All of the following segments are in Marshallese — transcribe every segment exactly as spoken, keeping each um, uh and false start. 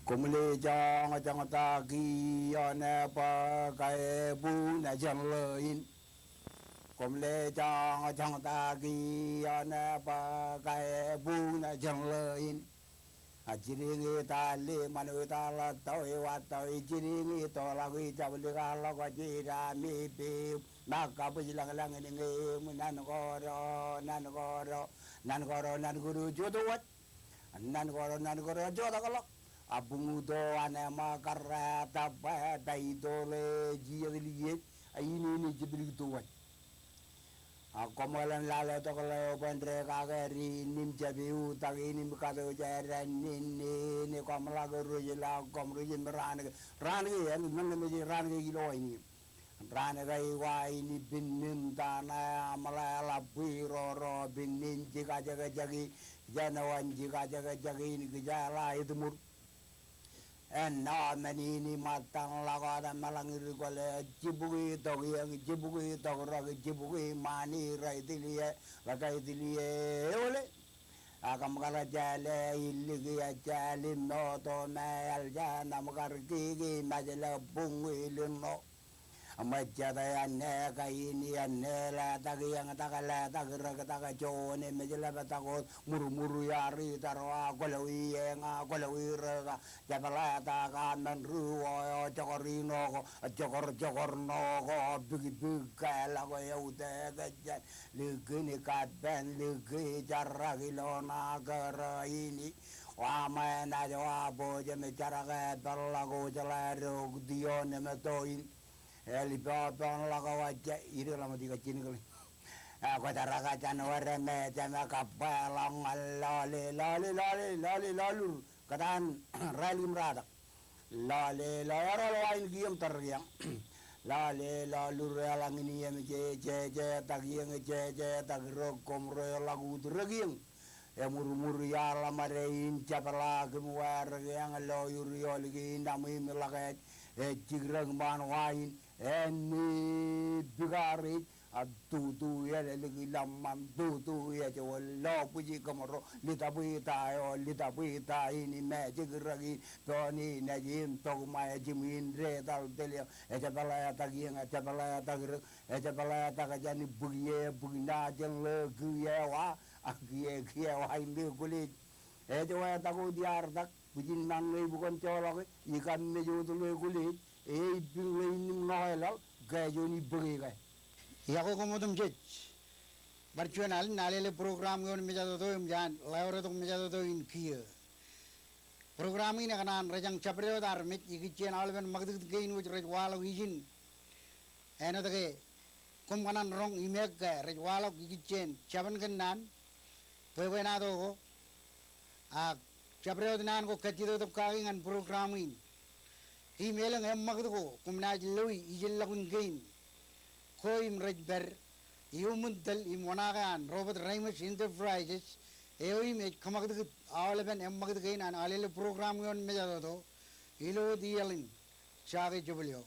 Koṃle joñjoñtaki ioon bōk ebuñ jān ḷeo in. Koṃle joñjoñtaki ioon bōk ebuñ jān ḷeo in. A jidiñ itaal ḷe ṃanwe itaal ḷọk tọwe wa tọwe jidiñ itoḷọk ijablikar ḷọk jidami pim. Ṃōk kabwij lañlañ in ñe im nan koro nan koro nan koro nan koro jotwōj. Nan koro nan koro jotak ḷọk. A buñ uto an eṃṃakar tōppa ta itoḷe jijet liej a in in jeplik towōj. A koṃṃool im lale tok ḷeo bwe en dekake ri in im jab eutiej in im katooj eran in in koṃ ḷak rej ḷọk koṃ rej im raan ke raan ke en men ke mej raan ke ilo in im. Raan ke eo aō in ippān men ta ṇe aṃ ḷe ḷap bwe ro ro ippān men jikajekjek in jān eo an jikajekjek in kijeḷā etmur. Āinwōt men in iṃōttan ḷọk wōt meḷañ ri kwōle jibukwi tok iōñ jibukwi tok rōk jibukwi ṃaan ri ri ḷak ri ri eole. Ak kōṃ kar jeḷā iliki ejjeḷ im moto me eḷ jān aṃ kar kiki mejle buñ ilin ṇo. Ṃōjjate āne kain āne letak iōñ tak letak rōk tak juon emej ḷap tak wōt murmur iar itar wa kwōloi eñ a kwōloi rōk a jepḷatak a men ri wō eo jokor ino ko jokor jokor ṇo ko bikbik ke ḷọk eo te ke jān likin kappān liki jarrak ilo ṇa kōrā in. Wa ṃōṇōṇō wa bwe jemej jarak e peḷḷọk wōj ḷe rok tion emeto in. Eḷ ippān ḷọk wōj ij ḷōmṇak ikijjien kile. Kwōjarrak jān wōr me jemej kappāḷọk ñan lọle lọle lọle lọle lọlur. Kōtaan rālik im ratak. Lọle lọle ro ḷọk in kiiō im tōre kiiō. Lọle lọlur eḷaññe in im jeje jetak iōñ jeje jetak rok koṃ ro ḷọk ut rōk iōñ. Emurmur iaḷ ḷōṃade in jepḷaak im wārik eñ lo ur iolik in aṃ im ḷak ej ej jikrōk ṃaan wa in āne bikar ej a tutu eḷeḷe ḷōṃṃan tutu ej wōt lo bwij kōṃro ḷita bwe ta eo ḷita bwe ta in im ej jikrōk in pein in ej im tok ṃae jimwin detal telio ej pāletak iōñ ej pāletak rōk ej pāletak jān bwij e bwij ṇa jān ḷeo kiiō wa a kiiō kiiō wa im ḷeo kwōlej. Ej wātak wōt iar tak bwijin ṇae ṇe bukon joḷọk e ikam mej wōt ḷeo kwōlej e ippān ḷeo in im ṇo eḷaḷ ke juon ibōk e ke. Iọkwe koṃ otemjej. Bar juon alen alele program ioon mejatoto im jān ḷeo retok mejatoto in kiiō. Program in ekōṇaan rejañ jabdewōt armej ikijjien aolepen ṃakūtkūt kein wōj rej waḷọk ijin. Āinwōt ke koṃ kōṇaan roñ im ekke rej waḷọk ikijjien jabōn kōnnaan bwebwenato ko. Ak jabdewōt naan ko kajjitōk kaki ñan program in. Im elōñ eṃṃakūt ko koṃ naaj loi ijellọkun kein ko im rej pād iuṃwin tōl im oṇaake an Robert Reimers Enterprises eo im ej kōṃakūtkūt aolepen eṃṃakūt kein an alele program ioon mejatoto ilo wōt iaḷ in. Jake jebōl eo.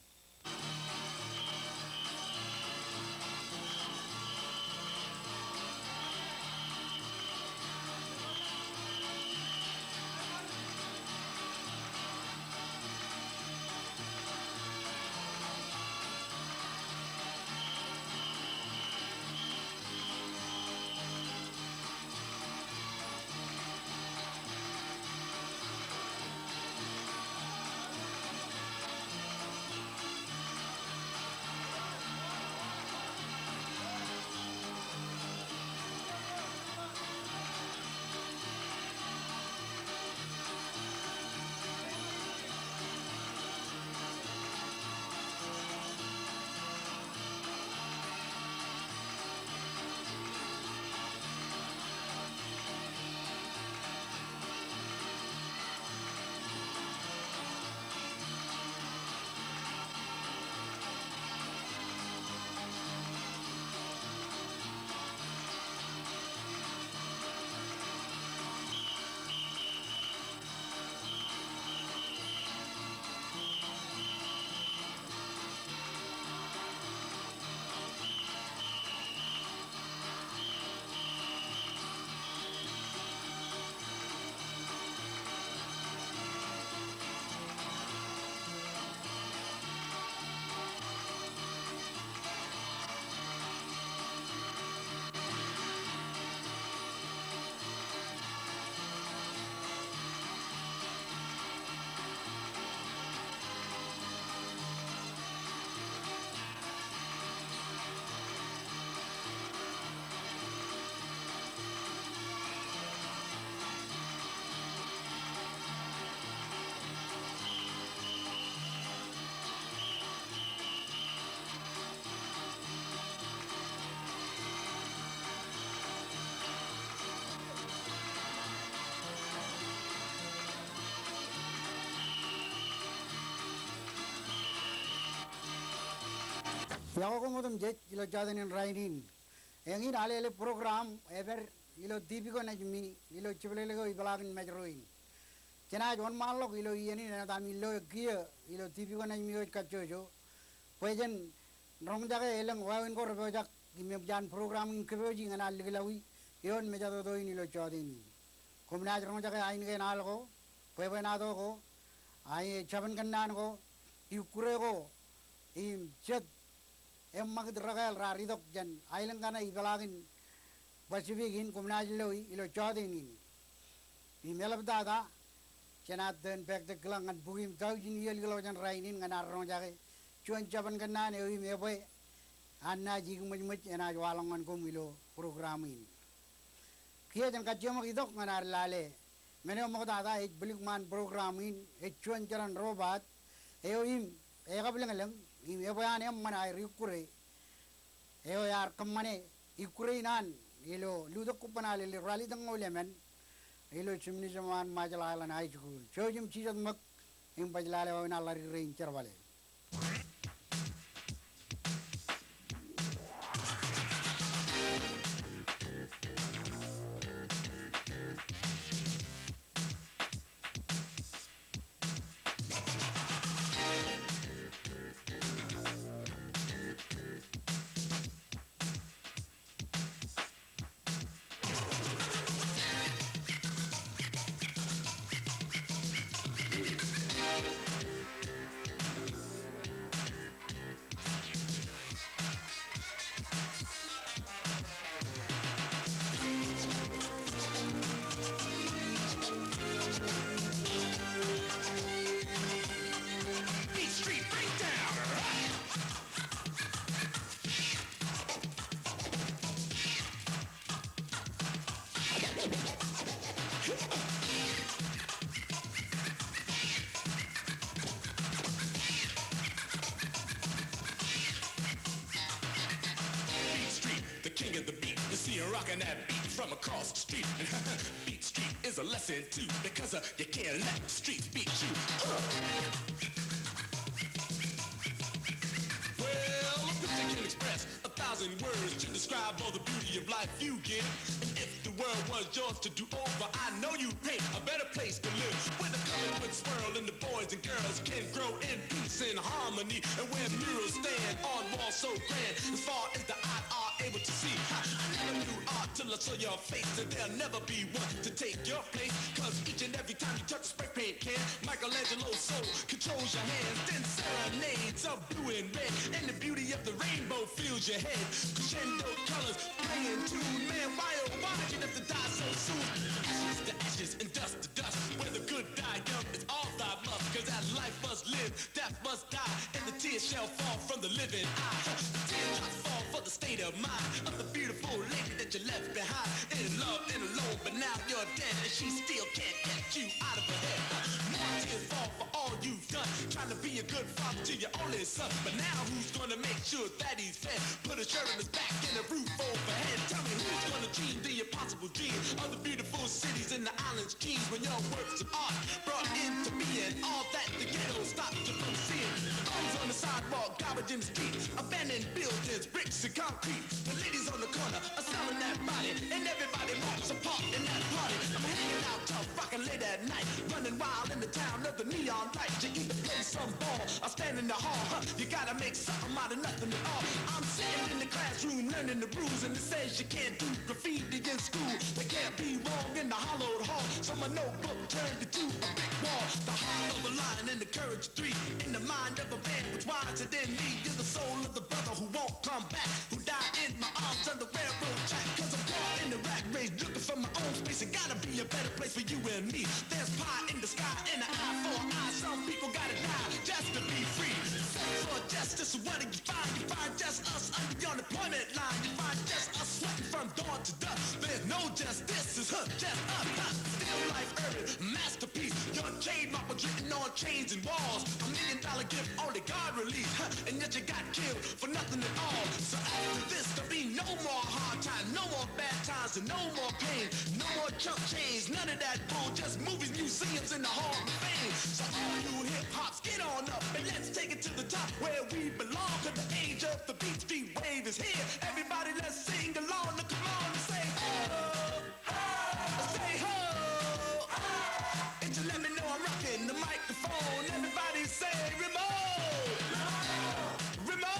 Iọkwe koṃ otemjej ilo jọteen in rainin. Eñin alele program ej pād ilo TV ko naaj mi ilo jepḷeḷe ko ipeḷaakin Mājro in. Jenaaj wōnṃaanḷọk ilo iien in enaaj ami lo kiiō ilo TV ko naaj mi eo ej kajjojo bwe jen roñjake elōñ wāween ko repojak im eṃōj an program in kōpooji ñan an likūlawi ioon mejatoto in ilo jọteen in. Koṃ naaj roñjake ainikien al ko, bwebwenato ko, ai jabōn kōnnaan ko, ikkure ko, im jet eṃṃakūt rekāāl raar itok jān aelōñ kaṇe ipeḷaakin Pacific in koṃ naaj loi ilo jọteen in. Im eḷaptata jenaaj tōn bōktok kilañ ñan bukwi im taujin iiō likḷọk jān rainin ñan ad roñjake juon jabōn kōnnaan eo im ebwe an naaj ikiṃōjṃōj enaaj waḷọk ñan koṃ ilo program in. Kiiō jen kajjioñ ṃōk itok ñan ad lale. Men eo ṃoktata ej bwilikṃaan program in ej juon jeran robot eo im ekabwilōñlōñ im ebwe an eṃṃan aer ikkure eo ear kōṃṃane ikkure in an ilo lutōk kobban alele ralitōñoul emān ilo jimnijam an Marshall Islands High School. Jouj im jijet ṃōk im baj lale wāween an ḷadik rein jerbale. Beat Street Breakdown. Beat Street, the king of the beat. You see her rocking that beat from across the street. And Beat Street is a lesson too, because uh, you can't let the streets beat you. Uh. Well, look at you can express a thousand words to describe all the beauty of life you give. And if the world was yours to do over, I know you'd paint a better place to live. Where the colors would swirl and the boys and girls can grow in peace and harmony. And where murals stand on walls so grand, as far as the eye are able to see. Ha, I never knew art till I saw your face, and there'll never be one to take your place. 'Cause each and every time you touch a spray paint can, Michelangelo's soul controls your hands. Then serenades of blue and red, and the beauty of the rainbow fills your head. Crescendo colors playing tune, man, why oh why did you have to die so soon? Ashes to ashes and dust to dust, where the good die young is all that must. 'Cause as life must live, death must die, and the tears shall fall from the living eye. The teardrops fall for the state of mind of the beautiful lady that you left behind. In love and alone, but now you're dead, and she still can't get you out of her head. More tears fall for all you've done, trying to be a good father to your only son. But now who's gonna make sure that he's fed? Put a shirt on his back and a roof overhead. Tell me who's gonna dream the impossible dream of the beautiful cities in the islands. When your works of art brought into being all that the ghetto stopped you from seeing. Bums on the sidewalk, garbage in the street, abandoned buildings, bricks and concrete. The ladies on the corner are selling that body, and everybody wants a part in that party. I'm hanging out tough, rocking late at night, running wild in the town of the neon lights. You either play some ball or stand in the hall. Huh, you gotta make something out of nothing at all. I'm sitting in the classroom learning the rules, and it says you can't do graffiti in school. There can't be wrong in the hollowed hall. So my notebook turned into a brick wall. The heart of a lion and the courage of three. In the mind of a man which wiser than me. You're the soul of the brother who won't come back, who died in my arms on the railroad track. 'Cause I'm caught in the rat race, looking for my own space. It gotta be a better place for you and me. There's pie in the sky and an eye for an eye. Some people gotta die just to be free. Search for justice, what do you find? You find just us under the unemployment line. You find just us sweating from dawn to dusk. There's no justice, it's huh, just us, huh. Still life urban, masterpiece. Yo, Trademark was written on chains and walls. A million dollar gift only God released. Huh, and yet you got killed for nothing at all. So after this, there'll be no more hard time, no more bad times, and no more pain, no more chump change, none of that bull. Just movies, museums, and the Hall of Fame. So all you hip hops, get on up and let's take it to the top where we belong. 'Cause the age of the Beat Street Wave is here. Everybody, let's sing along. Now come on and say, "Oh." Say ho! And you let me know I'm rocking the microphone. Everybody say, "Remo! Remo!"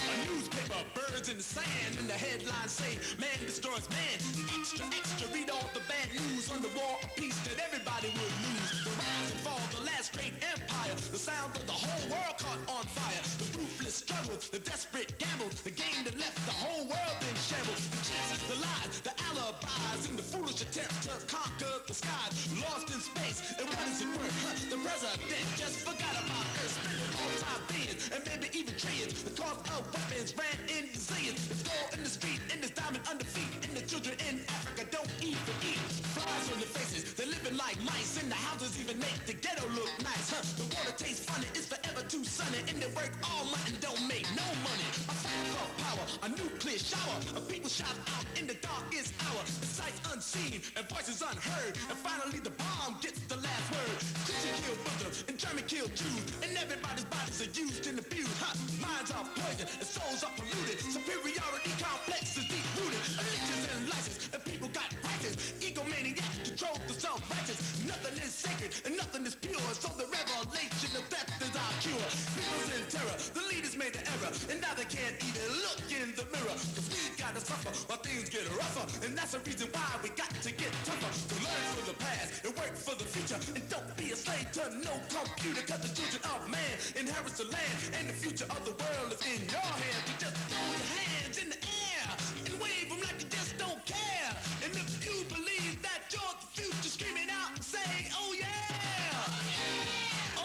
A newspaper, birds in the sand, and the headlines say, "Man destroys man." Extra, extra, read all the bad news on the war or peace that everybody would lose. The rise and fall, the last great empire, the sound of the whole world caught on fire. The ruthless struggle, the desperate gamble, the game that left the whole world in shambles. The cheats, the lies, the alibis, and the foolish attempt to conquer the skies. Lost in space, and what is it worth? Huh, the president just forgot about Earth, spending all time billions and maybe even trillions. The cost of weapons ran in zillions. There's gold in the street, and there's diamond under feet, and the children in Africa don't even eat. Flies on their faces, they're living like mice, and the houses even make the ghetto look nice. Huh, the water tastes funny, it's forever too sunny, and they work all month and don't make no money. A fight for power, a nuclear shower, a people shot out in the darkest hour. The sights unseen and voices unheard, and finally the bomb gets the last word. Christian kill Muslims, and German kill Jews, and everybody's bodies are used and abused. Huh, minds are poisoned, and souls are polluted. Superiority complex is deep rooted. Allegiance and license, and people got prices. Egomaniacs control the self-righteous. Nothing is sacred, and nothing is pure, so the revelation of death is our cure. People's in terror, the leaders made the error, and now they can't even look in the mirror. 'Cause we gotta suffer while things get rougher, and that's the reason why we got to get tougher. So learn from the past and work for the future, and don't be a slave to no computer. 'Cause the children of man inherits the land, and the future of the world is in your hands. So just throw your hands in the air and wave 'em like you just don't care. And if you believe that you're the future, scream it out and say, "Oh yeah!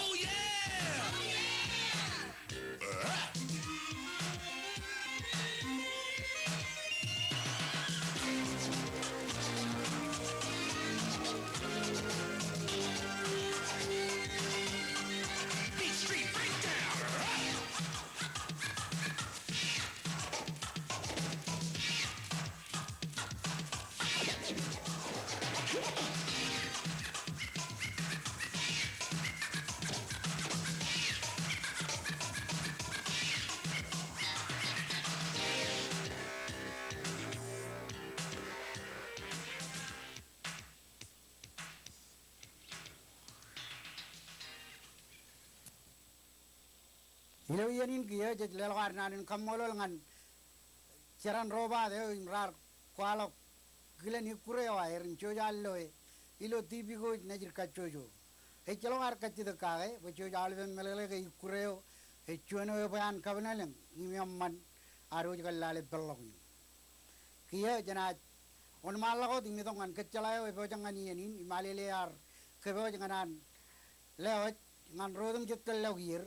Oh yeah!" Beat Street Breakdown. Ilo iien in kiiō jej leḷọk ad naan in kaṃṃoolol ñan jeran robot eo im raar kwaḷọk kilen ikkure eo aer im jouj aer loe ilo TV ko ej Nejid Kajjojo. Ejjeḷọk ad kajjitōk kake bwe jouj aolepen meḷeḷe ke ikkure eo ej juon eo ebwe an kabinalōñ im eṃṃan ad wōj kōn lale peḷḷọk in. Kiiō jenaaj wōnṃaanḷọk wōt im itok ñan kōjjeḷā eo epojak ñan iien in im alele ear kōpooj ñan an lewōj ñan ro otemjej tōl ḷọk ier.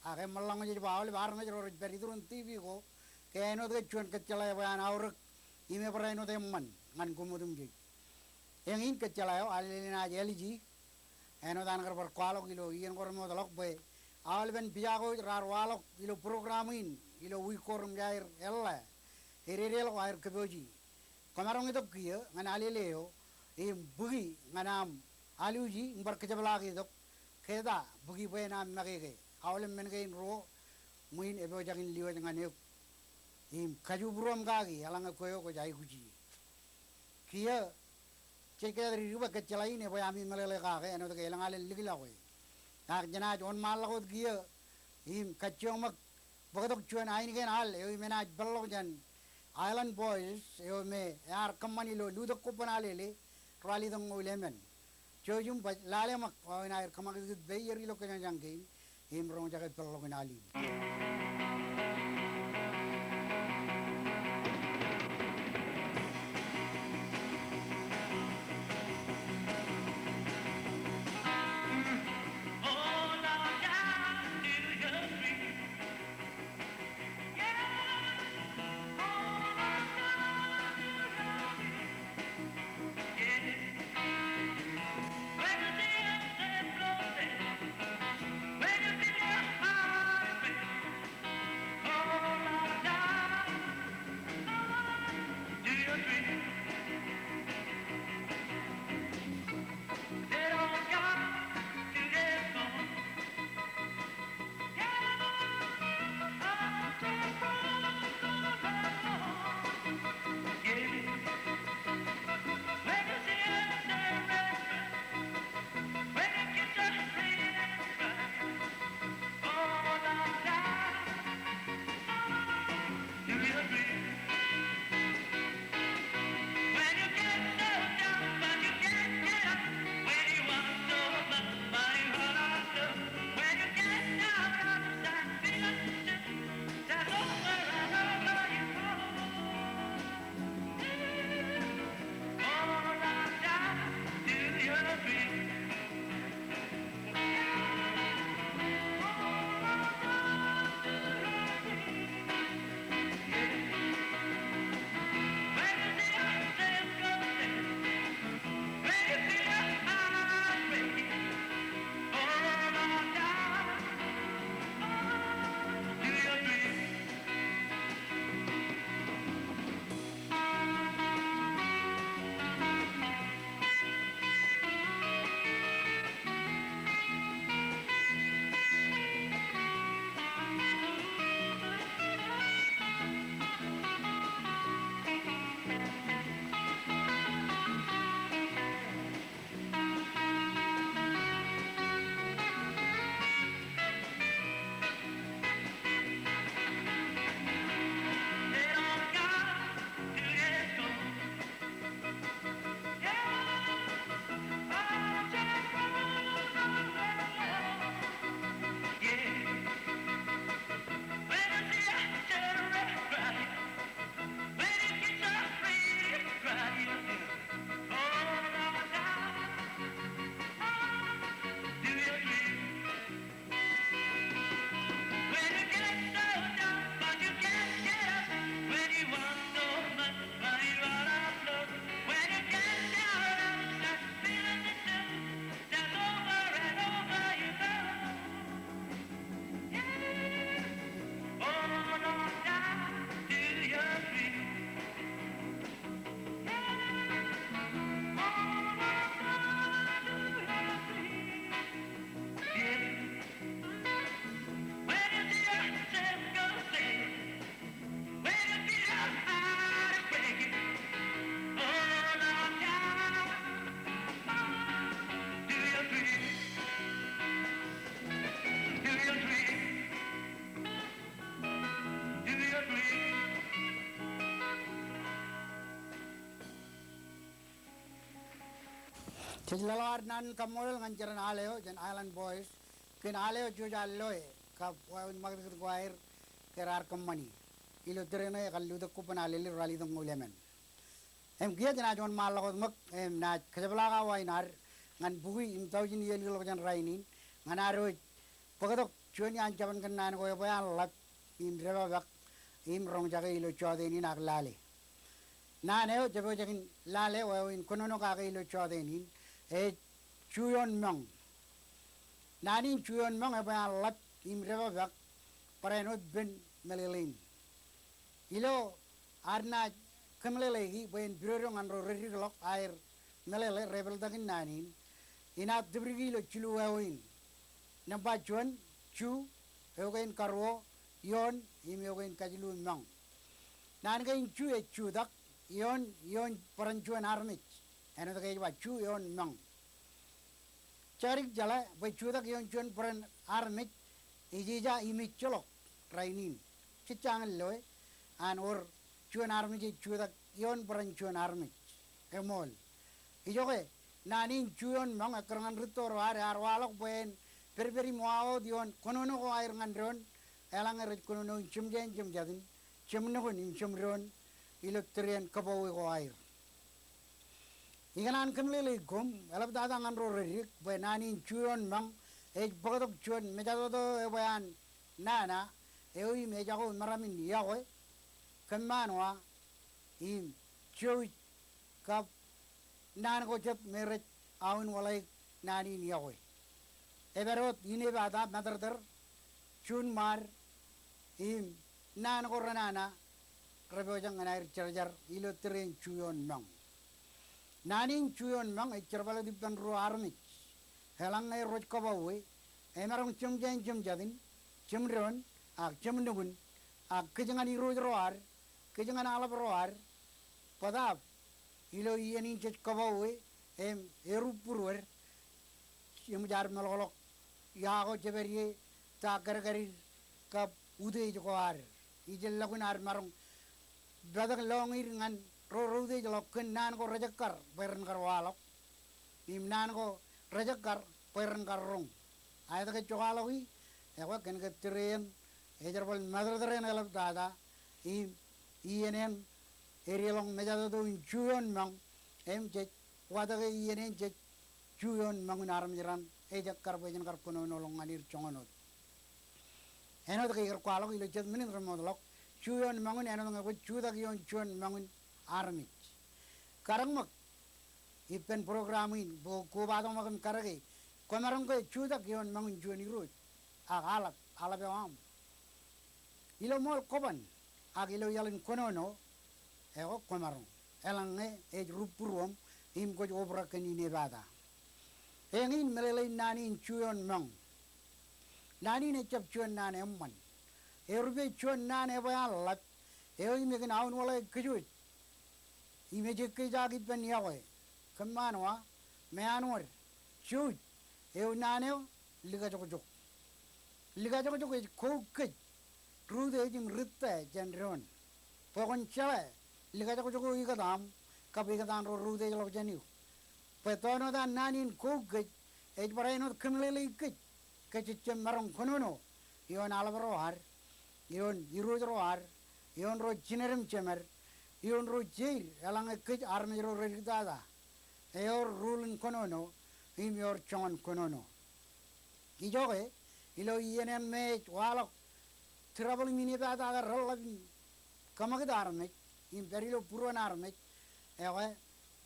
Ak eṃṃanḷọk ñe jej ba aolep armej ro rej pād iturin TV ko ke āinwōt ke juon kōjjeḷā ebwe an aorōk im ebar āinwōt eṃṃan ñan koṃ otemjej. Eñin kōjjeḷā eo alele enaaj L G, āinwōt an kar bar kwaḷọk ilo iien ko remootḷọk bwe aolepen pija ko ej raar waḷọk ilo program in ilo wiik ko reṃōj aer eḷḷā, ededeḷọk aer kōpooji. Kwōmaroñ itok kiiō ñan alele eo im bōki ñan aṃ aluji im bar kōjepḷaak itok ke ta bōki bwe en aṃ make ke. Aolep men kein ruo ṃwiin epojak in lewōj ñan eok im kajubruōm kaki eḷaññe kwe eo kwōj aikuji. Kiiō jej kōjatdikdik bwe kōjjeḷā in ebwe ami meḷeḷe kake āinwōt ke elōñ alen likḷọk e. Ak jenaaj wōnṃaanḷọk wōt kiiō im kajjioñ ṃōk bōktok juon ainikien al eo im enaaj peḷḷọk jān Island Boys eo me ear kōṃṃan ilo Lutōk Kobban Alele, ralitōñoul emān. Jouj im baj lale ṃōk wāween aer kōṃakūtkūt peier ilo kōjañjañ kein im roñjake peḷḷọk in al in. Ij lōḷọk ad naan in kaṃṃoolol ñan jeran al eo jān Island Boys kōn al eo jej al loe kab wāween ṃakūtkūt ko aer ke raar kōṃṃani ilo tōre ṇe ekar lutōk ko bwe en al lelōñ ralitōñoul emān. Im kiiō jenaaj wōnṃaanḷọk wōt ṃōk im naaj kōjepḷaak awa in ad ñan bukwi im tọujin iiō likḷọk jān rainin ñan ad wōj bōktok juon iaan jabōn kōnnaan ko ebwe an ḷap im depakpak im roñjake ilo jọteen in ak lale. Naan eo jepojak in lale wāween kōnono kake ilo jọteen in ej ju ioon mọñ. Naan in ju ioon mọñ ebwe an ḷap im depakpak barāinwōt ippān meḷeḷein. Ilo ad naaj kōmeḷeḷeiki bwe en pidodo ñan ro redikḷọk aer meḷeḷe rej peḷtak in naan in, inaaj tūbriki ilo jilu wāween. Nōṃba juon, ju, eo kein karuo, ioon, im eo kein kajilu, mọñ. Naan kein ju ej jutak, ioon, ioon bōran juon armej. Āinwōt ke ej ba ju ioon mọñ. Jekdik jeḷā bwe jutak ioon juon bōran armej ej ija im ejjeḷọk rainin. Jej jañin loe an wōr juon armej ej jutak ioon bōran juon armej. Eṃool. Ijoke, naan in ju ioon mọñ ekkar ñan rūtto ro ad ear waḷọk bwe en pedped im wa wōt ioon kōnono ko aer ñan doon, eḷaññe rej kōnono in jemjein jemjatin, jemnukun im jemdoon ilo tōre in kōpowe ko aer. Ikōṇaan kōmeḷeḷeik koṃ eḷaptata ñan ro reddik bwe naan in ju ioon mọñ ej bōktok juon mejatoto ebwe an nana eo im ejako meram in iọkwe, kōmmaanwa, im jouj kab naan ko jet me rej aunwōḷaik naan in iọkwe. Epād wōt inepata, matōrtōr, juunṃaad, im naan ko renana repojak ñan aer jarjar ilo tōre in ju ioon mọñ. Naan in ju ioon mọñ ej jerbal wōt ippān ruo armej. Eḷaññe rej kōpowe, emaroñ jemjein jemjatin, jemdoon, ak jemnukun, ak kōj ñan irooj ro ad, kōj ñan aḷap ro ad, bōtaab ilo iien in jej kōpowe im erup būruod, eṃōj ad meḷọkḷọk ia ko jepād ie, ta kadkadid kab utiej ko ad. Ijellọkin ad maroñ patōk lọñiid ñan ro reutiejḷọk kōn naan ko rejekkar bwe ren kar waḷọk im naan ko rejekkar bwe ren kar roñ. Ak etke ej jokwaḷọki? Ekwe kōn ke tōre in ej jerbal matōrtōr in eḷaptata im iien in edeḷọñ mejatoto in ju ioon mọñ im jej watōke iien in jej ju ioon mọñ in armej raṇ ej ekkar bwe jen kar kōnonoḷọk ñan er joñan wōt. Āinwōt ke ikar kwaḷọk ilo jet minit remootḷọk, ju ioon mọñ in āinwōt ñe kwōj jutak ioon juon mọñ in armej. Kadekṃōk ippān program in bwe kobatok ṃōk im kadeke, kwōmaroñ ke jutak ioon mọñ in juon irooj ak aḷap, aḷap eo aṃ. Ilo ṃool kobban ak ilo iaḷ in kōnono, ekwe kwōmaroñ, eḷaññe ej rup būruōṃ im kwōj obrak kōn inepata. Eñin meḷeḷein naan in ju ioon mọñ. Naan in ejjab juon naan eṃṃan. Erupe juon naan ebwe an ḷap eo im ekōn aunwōḷaik kōj wōj im ej ekkejak ippān iọkwe. Kōmmaanwa, meanwōd, jouj, eo naan eo likajokjok. Likajokjok ej kouk kōj ri-utiej im ri-tō jān doon. Bwe kwōn jeḷā likajokjok eo ikōtaan kab ikōtaan ro reutiejḷọk jān eok. Bwe tōn wōt an naan in kouk kōj ej barāinwōt kōmeḷeḷeik kōj ke jej jab maroñ kōnono ioon aḷap ro ad, ioon irooj ro ad, ioon ro jined im jemed, ioon ro jeid, eḷaññe kōj armej ro rediktata. Ewōr rūḷ in kōnono im ewōr joñan kōnono. Ijoke, ilo iien in me ej waḷọk trouble im inepata ke reḷḷap im kōṃakūt armej im pād ilo būruon armej, ekwe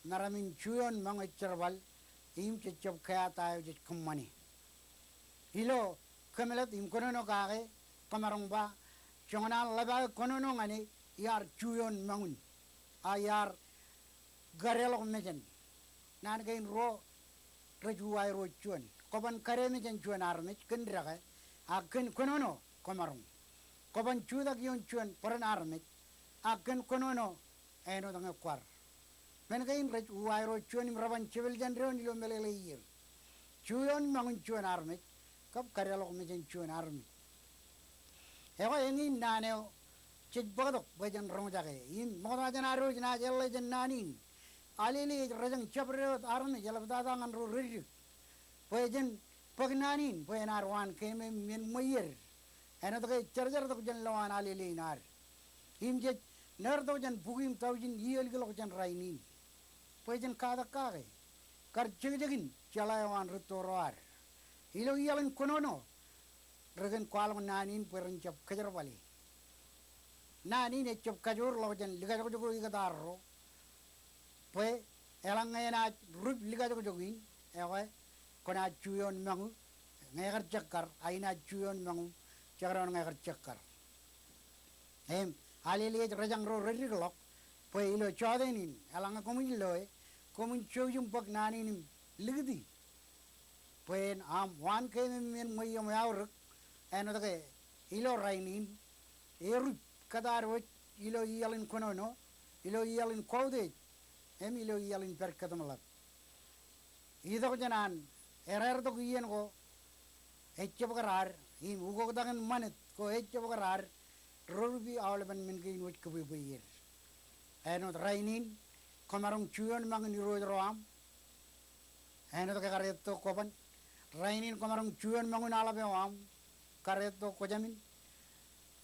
meram in ju ioon mọñ ej jerbal im jej jab kea ta eo jej kōṃṃane. Ilo kōmālōt im kōnono kake, kwōmaroñ ba, joñan an ḷap aō kōnono ñan e, iar ju ioon mọñin, a iar kadeḷọk mejān. Naan kein ruo rej uwairooj juon. Kwōban kade mejān juon armej kōn dekā, ak kōn kōnono kwōmaroñ. Kwōban jutak ioon juon bōran armej, ak kōn kōnono āinwōt ñe kwaar. Men kein rej uwairooj juon im reban jepel jān doon ilo meḷeḷeier. Ju ioon mọñin juon armej, kab kadeḷọk mejān juon armej. Ekwe eñin naan eo jej bōktok bwe jen roñjake. Im ṃokta jān ad wōj naaj eḷḷe jān naan in, Alele ej rōjañ jabdewōt armej eḷaptata ñan ro reddik bwe jen bōk naan in bwe enaaj waan keememej men ṃweied. Āinwōt ke ej jarjar tok jān lowaan alele in ad im jej nōōr tok jān bukwi im taujin iiōlkilọk jān rainin bwe jen katak kake kar jekjekin jeḷā eo an rūtto ro ad. Ilo iaḷ in kōnono rej kōn kwaḷọk naan in bwe ren jab kōjerbale. Naan in ejab kajoor ḷọk jān likajokjok eo ikōtaarro bwe eḷaññe enaaj rup likajokjok in, ekwe kwōnaaj ju eoon mañū ñe ekar jekkar, a inaaj ju eoon mañū jekdọọn ñe ekar jekkar. Im alele ej rōjañ ro reddik ḷọk bwe ilo jọteen in eḷaññe koṃij loe, koṃwin jouj im bōk naan in im likūti bwe en aṃ waan keememej men ṃweiie ṃweiaorōk. Āinwōt ke ilo rainin erup kōtaad wōj ilo iaḷ in kōnono, ilo iaḷ in kautiej, im ilo iaḷ in pād kōtōmḷap. Itok jān an erāer tok iien ko ejjab kōraad im ukoktakin ṃanit ko ejjab kōraad ro rupi aolepen men kein wōj kōbwebwe er. Āinwōt rainin kwōmaroñ ju eoon mañūn irooj ro aṃ, āinwōt ke kar etto kwōban. Rainin kwōmaroñ ju eoon mañūn aḷap eo aṃ, kar etto kwōjamin.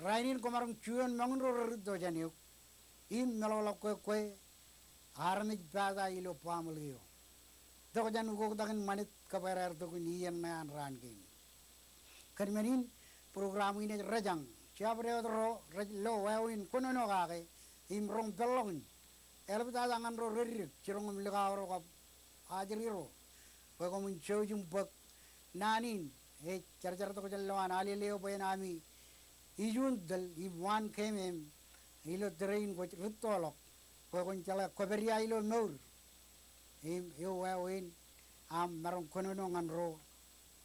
Rainin kwōmaroñ ju eoon mañūn ro rerūtto jān eok im meḷọkḷọk ke kwe armej pata ilo baaṃle eo. Tok jān ukoktakin ṃanit kab erāer tok in iien ṇe an raan kein. Kōn men in, program in ej rōjañ jabdewōt ro rej lo wāween kōnono kake im roñ peḷḷọk in eḷaptata ñan ro reddik jiroñ im likaoro kab ajri ro bwe koṃwin jouj im bōk naan in ej jarjar tok jān lowaan alele eo bwe en ami ijuun tōl im waan keememej ilo tōre in kwōj rūttoḷọk bwe kwōn jeḷā kwōpād ia ilo mour im eo wāween aṃ maroñ kōnono ñan ro,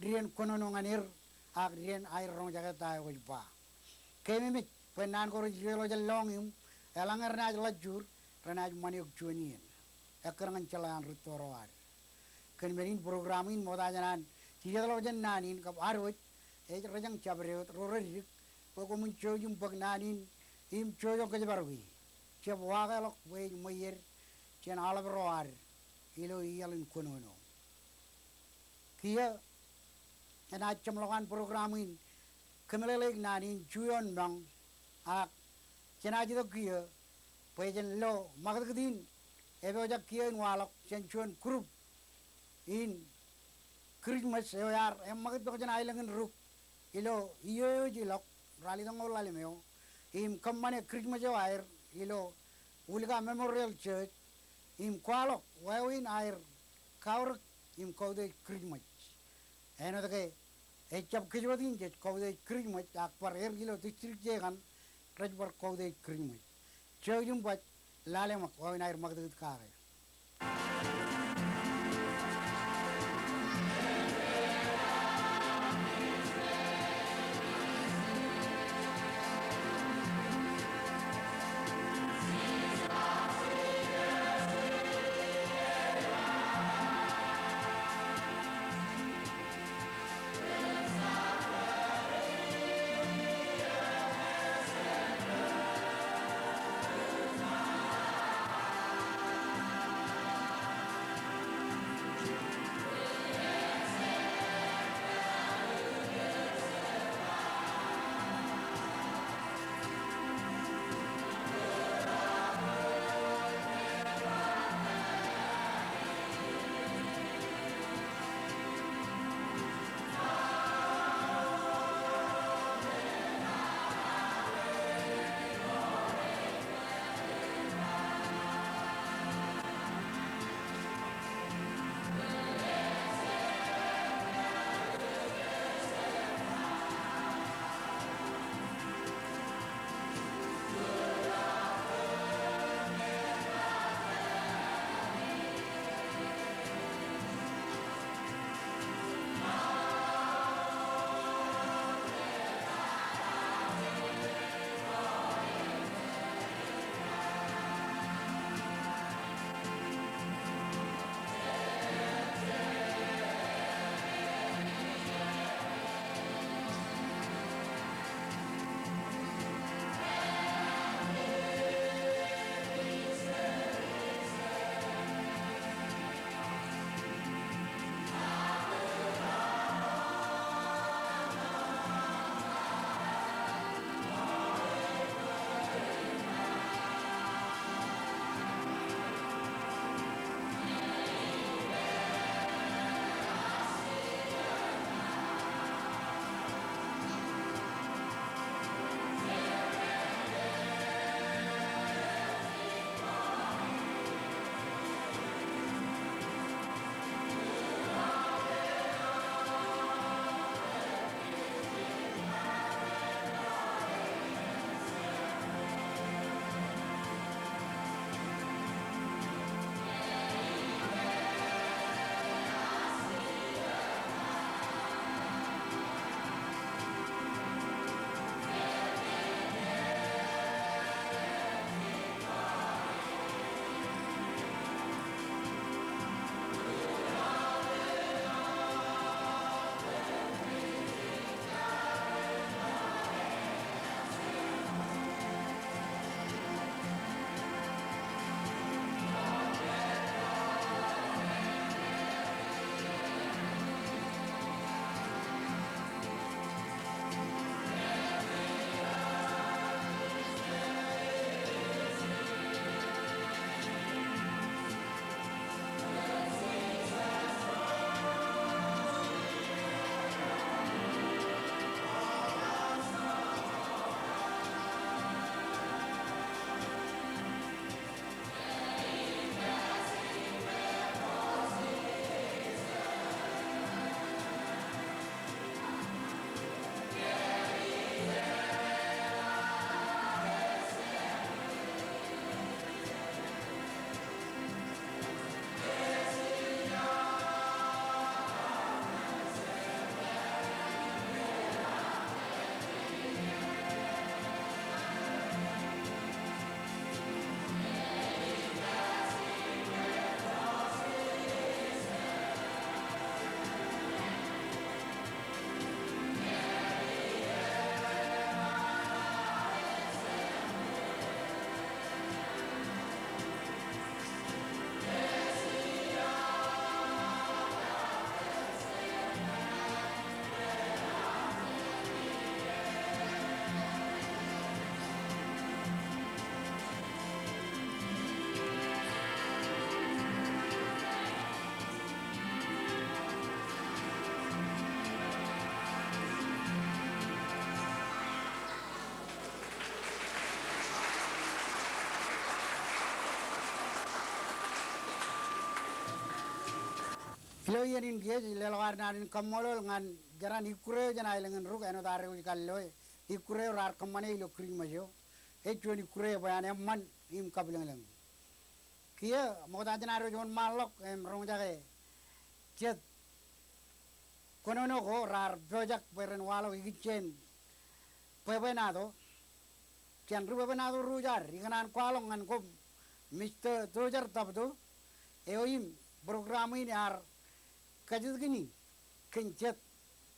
dien kōnono ñan er ak dien aer roñjake ta eo kwōj ba. Keememej bwe naan ko rej deḷọñ jān lọñiṃ, eḷaññe renaaj ḷajjuur, renaaj ṃan eok juon iien. Ekkar ñan jeḷā an rūtto ro ad. Kōn men in program in ṃokta jān an jijetḷọk jān naan in kab ad wōj ej rōjañ jabdewōt ro reddik bwe koṃwin jouj im bōk naan in im jojok kōjparoki. Jab wakeḷọk bwe ej ṃweied jān aḷap ro ad ilo iaḷ in kōnono. Kiiō enaaj jeṃḷọk an program in kōmeḷeḷeik naan in ju eoon mañ, ak jenaaj itok kiiō bwe jen lo ṃakūtkūt in epojak kiiō in waḷọk jān juon group in Christmas eo ear eṃṃakūt tok jān aelōñ in Ruk ilo iiō eo ej ilọk ralitōñoul ḷalem eo im kōṃṃane Christmas eo aer ilo Uliga Memorial Church im kwaḷọk wāween aer kaorōk im kautiej Christmas. Āinwōt ke ejjab kōjwōt in jej kautiej Christmas ak bar er ilo district eo kaṇ rej bar kautiej Christmas. Jouj im baj lale ṃōk wāween aer ṃakūtkūt kake. Ilo iien in kiiō ej leḷọk ad naan in kaṃṃoolol ñan jeran ikkure eo jān aelōñ in Ruk āinwōt ad rej kar loe ikkure eo raar kōṃṃane ilo Christmas eo. Ej juon ikkure eo bwe an eṃṃan im kabwilōñlōñ. Kiiō ṃokta jān ad wōnṃaanḷọk im roñjake jet kōnono ko raar pojak bwe ren waḷọk ikijjien bwebwenato. Jān ri bwebwenato ruj ad, ikōṇaan kwaḷọk ñan koṃ Mister Tojar Tabto eo im program in ear kajjitōkini kōn jet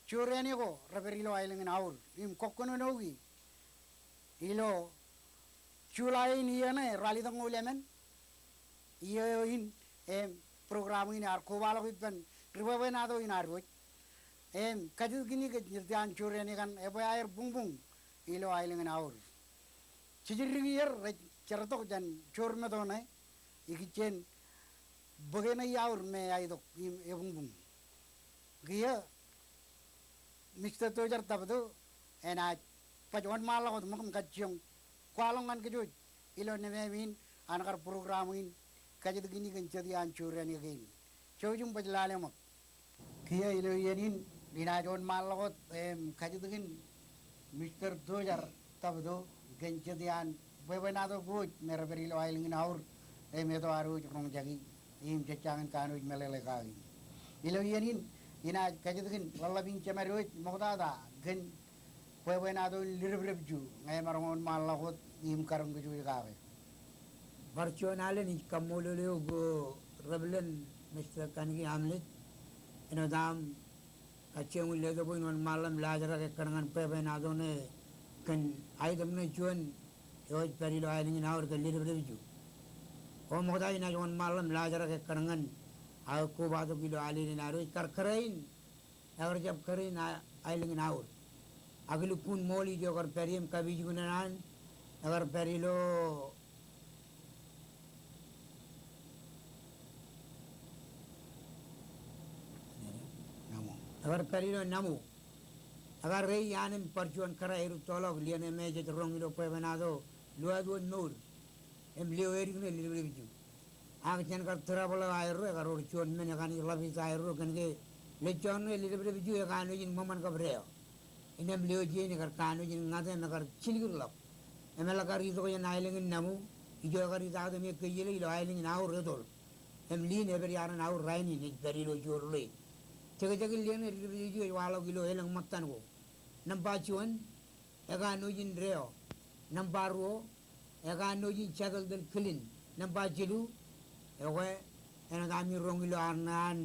jurāāne ko rej pād ilo aelōñ in Aur im kōkōnonoiki ilo July in iiō ṇe, ralitōk ñoul emān iiō eo in, im program in ear kobaḷọk ippān ri bwebwenato in ad wōj im kajjitōkini kōn jet iaan jurāāne kaṇ ebwe aer buñbuñ ilo aelōñ in Aur. Jejidikierro rej jertok jān joormeto ṇe ikijjien bōke ṇe iaur me aetok im ebuñbuñ. Kiiō Mister Tojar Tabto enaaj baj wōnṃaanḷọk wōt ṃōk im kajjioñ kwaḷọk ñan kōj wōj ilo nemāmein an kar program in kajjitōkini kōn jet iaan jurāāne kein. Jouj im baj lale ṃōk. Kiiō ilo iien in, inaaj wōnṃaanḷọk wōt im kajjitōkin Mister Tojar Tabto kōn jet iaan bwebwenato ko wōj me rej pād ilo aelōñ in Aur im eto ad wōj roñjaki im jej jañin kanooj meḷeḷe kaki. Ilo iien in, inaaj kajjitōkin ḷōḷḷap in jemed wōj ṃoktata kōn bwebwenato in Ledepdep Ju, ñe emaroñ wōnṃaanḷọk wōt im karoñ kōj wōj kake. Bar juon alen ij kaṃṃoolol eok, eo replōn Mister Kaniki Amlet, āinwōt aṃ kajjioñ in letok bwe in wōnṃaanḷọk im laajrak ekkar ñan bwebwenato ṇe kōn aetok ṇe juon eo ej pād ilo aelōñ in Aur kōn Ledepdep Ju. O ṃokta inaaj wōnṃaanḷọk im laajrak ekkar ñan aō kobatok ilo Alele in ad wōj, kar kōrā in ekar jab kōrā in a-, aelōñ in Aur. Ak lukkuun ṃool ijo ekar pād ie im kapijuknen an ekar pād ilo Naṃo. Ekar pād ilo Naṃo. Ekar rei an im bar juon kōrā erūttoḷọk, liōn e me jej roñ ilo bwebwenato luwātuwōt mour im lio edik ṇe Ledepdep Ju. Ak jen kar tōrabōḷe aerro, ekar wōr juon men ekaṇ ej ḷap ita aerro kōn ke lejjoñ ṇe Ledepdep Ju ekanooj in ṃōṃan kab deo. Innām lio jein ekar kanooj in ñate im ekar jilikidḷọk. Im eḷak kar itok jān aelōñ in Naṃo, ijo ekar itaaktok im ekkejele ilo aelōñ in Aur etoḷ. Im liin epād iaar in Aur rainin ej pād ilo juon ḷe. Jekjekin liin ṇe Ledepdep Ju ej waḷọk ilo elōñ ṃōttan ko. Nōṃba juon, ekanooj in deo. Nōṃba ruo, ekanooj in jatōltōl kilin. Nōṃba jilu, ekwe, āinwōt ami roñ ilo arṇe an